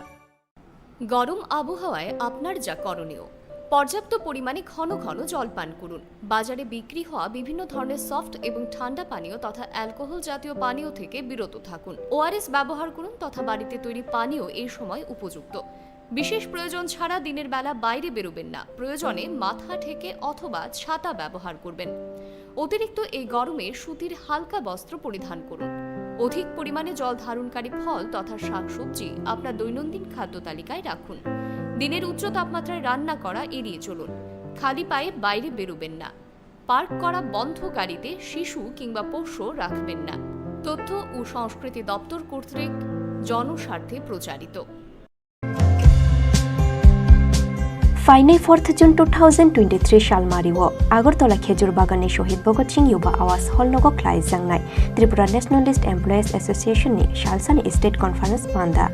গরম আবহাওয়ায় আপনার যা করণীয়, পর্যাপ্ত পরিমাণে ঘন ঘন জল পান করুন। বাজারে বিক্রি হওয়া বিভিন্ন ধরনের সফট এবং ঠান্ডা পানীয় তথা অ্যালকোহল জাতীয় পানীয় থেকে বিরত থাকুন। ওআরএস ব্যবহার করুন তথা বাড়িতে তৈরি পানীয় এই সময় উপযুক্ত। বিশেষ প্রয়োজন ছাড়া দিনের বেলা বাইরে বেরোবেন না। প্রয়োজনে মাথা ঢেকে অথবা ছাতা ব্যবহার করবেন। অতিরিক্ত এই গরমে সুতির হালকা বস্ত্র পরিধান করুন। অধিক পরিমাণে জল ধারণকারী ফল তথা শাকসবজি আপনার দৈনন্দিন খাদ্য তালিকায় রাখুন। দিনের উচ্চ তাপমাত্রায় রান্না করা এড়িয়ে চলুন। খালি পায়ে বাইরে বেরোবেন না। পার্ক করা বন্ধ গাড়িতে শিশু কিংবা পোষ্য রাখবেন না। তথ্য ও সংস্কৃতি দপ্তর কর্তৃক জনস্বার্থে প্রচারিত। Phainai fourth June two thousand twenty-three salmario Agartala Khejur Baganni Shohid Bhagat Singh Yuba Awas Hall nogo khlaijaknai Tripura Nationalist Employees Association ni salsani State Conference panda.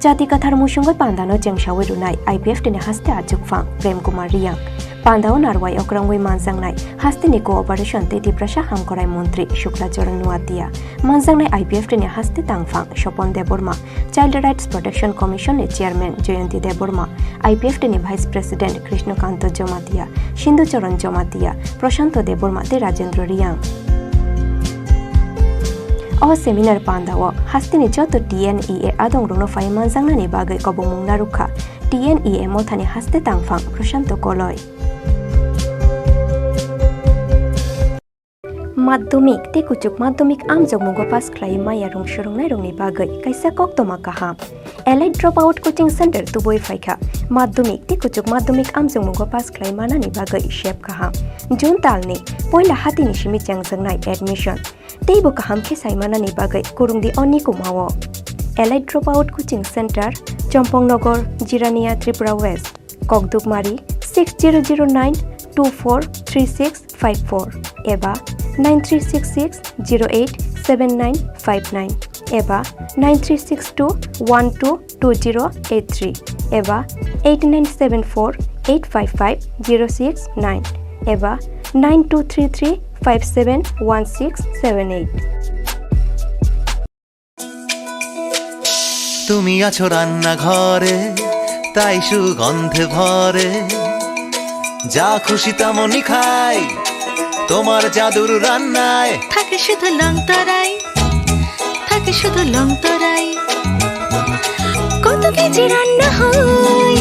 Jati kathar musungwi pandano chengsawi rwnai I P F T ni haste achukphang Prem Kumar Riyang. Pandao narwai okrangwi manjaknai hasteni cooperation tei Tiprasa hamkrai montri Shukla Charan Nuatia, manjaknai I P F T ni haste tangphang Sopon Debbarma, Child Rights Protection Commission ni chairman Jayanti Debbarma, I P F T ni vice president Krishnakanto Jamatia, Sindhu Charan Jamatia, Prashanto Debbarma tei Rajendra Riyang. O seminar pandao hasteni joto T N E A adongrokno phai manjaknani bagwi kobongmung narwkha T N E A mothani haste tangphang Prashanto Koloi. Madhyamik tei kuchuk madhyamik amjokmungo pass khlai maya rung swrwngnairokni bagwi kaisa koktwma kaham. Elite Dropout Coaching Center tubui phaikha. Madhyamik tei kuchuk madhyamik amjokmungo pass khlai manani bagwi sep kaham. June talni poila hatini simi chengjaknai admission. Teibo kaham khe sai manani bagwi kwrwngdi o nikumao. Elite Dropout Coaching Center, Chompong Nogor, Jirania, Tripura West. Kokdukmari six zero zero nine two four three six five four eba nine three six six zero eight seven nine five nine eba nine three six two one two two zero eight three eba eight nine seven four eight five five zero six nine eba nine two three three five seven one six seven eight. তুমি আছো রান্নাঘরে, তাই সুগন্ধে ভরে। যা খুশি তেমনই খাই, তোমার জাদুর রান্নায়। থাকে শুধু লং তরাই, থাকে শুধু লং তরাই। কত কেজি রান্না হয়,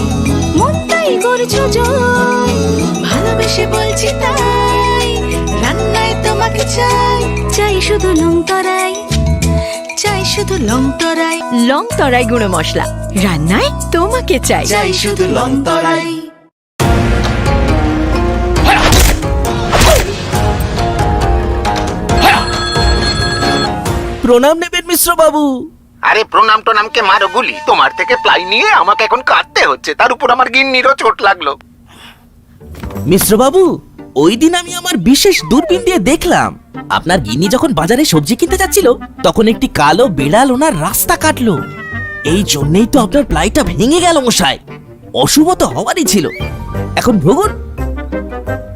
মনটাই করছো জয়। ভালোবেসে বলছি তাই, রান্নায় তোমাকে চাই, চাই শুধু লং তরাই। চাই শুধু লং তরাই। লং তরাই গুঁড়ো মশলা, রান্নায় তোমাকে চাই। চাই শুধু লং তরাই। প্রণাম নেবেন মিশ্র বাবু। আরে প্রণাম টনামকে মারো গুলি, তোমার থেকে প্লাই নিয়ে আমাকে এখন কাটতে হচ্ছে, তার উপর আমার গিন্নিরও চোট লাগলো। মিশ্র বাবু, ওই দিন আমি আমার বিশেষ দূরবীন দিয়ে দেখলাম, আপনার গিন্নি যখন বাজারে সবজি কিনতে যাচ্ছিল, তখন একটি কালো বিড়াল ওনার রাস্তা কাটলো। এই জন্যই তো আপনার প্লাইটা ভেঙে গেল মশাই। অশুভ তো হওয়ারই ছিল। এখন ভুগুন।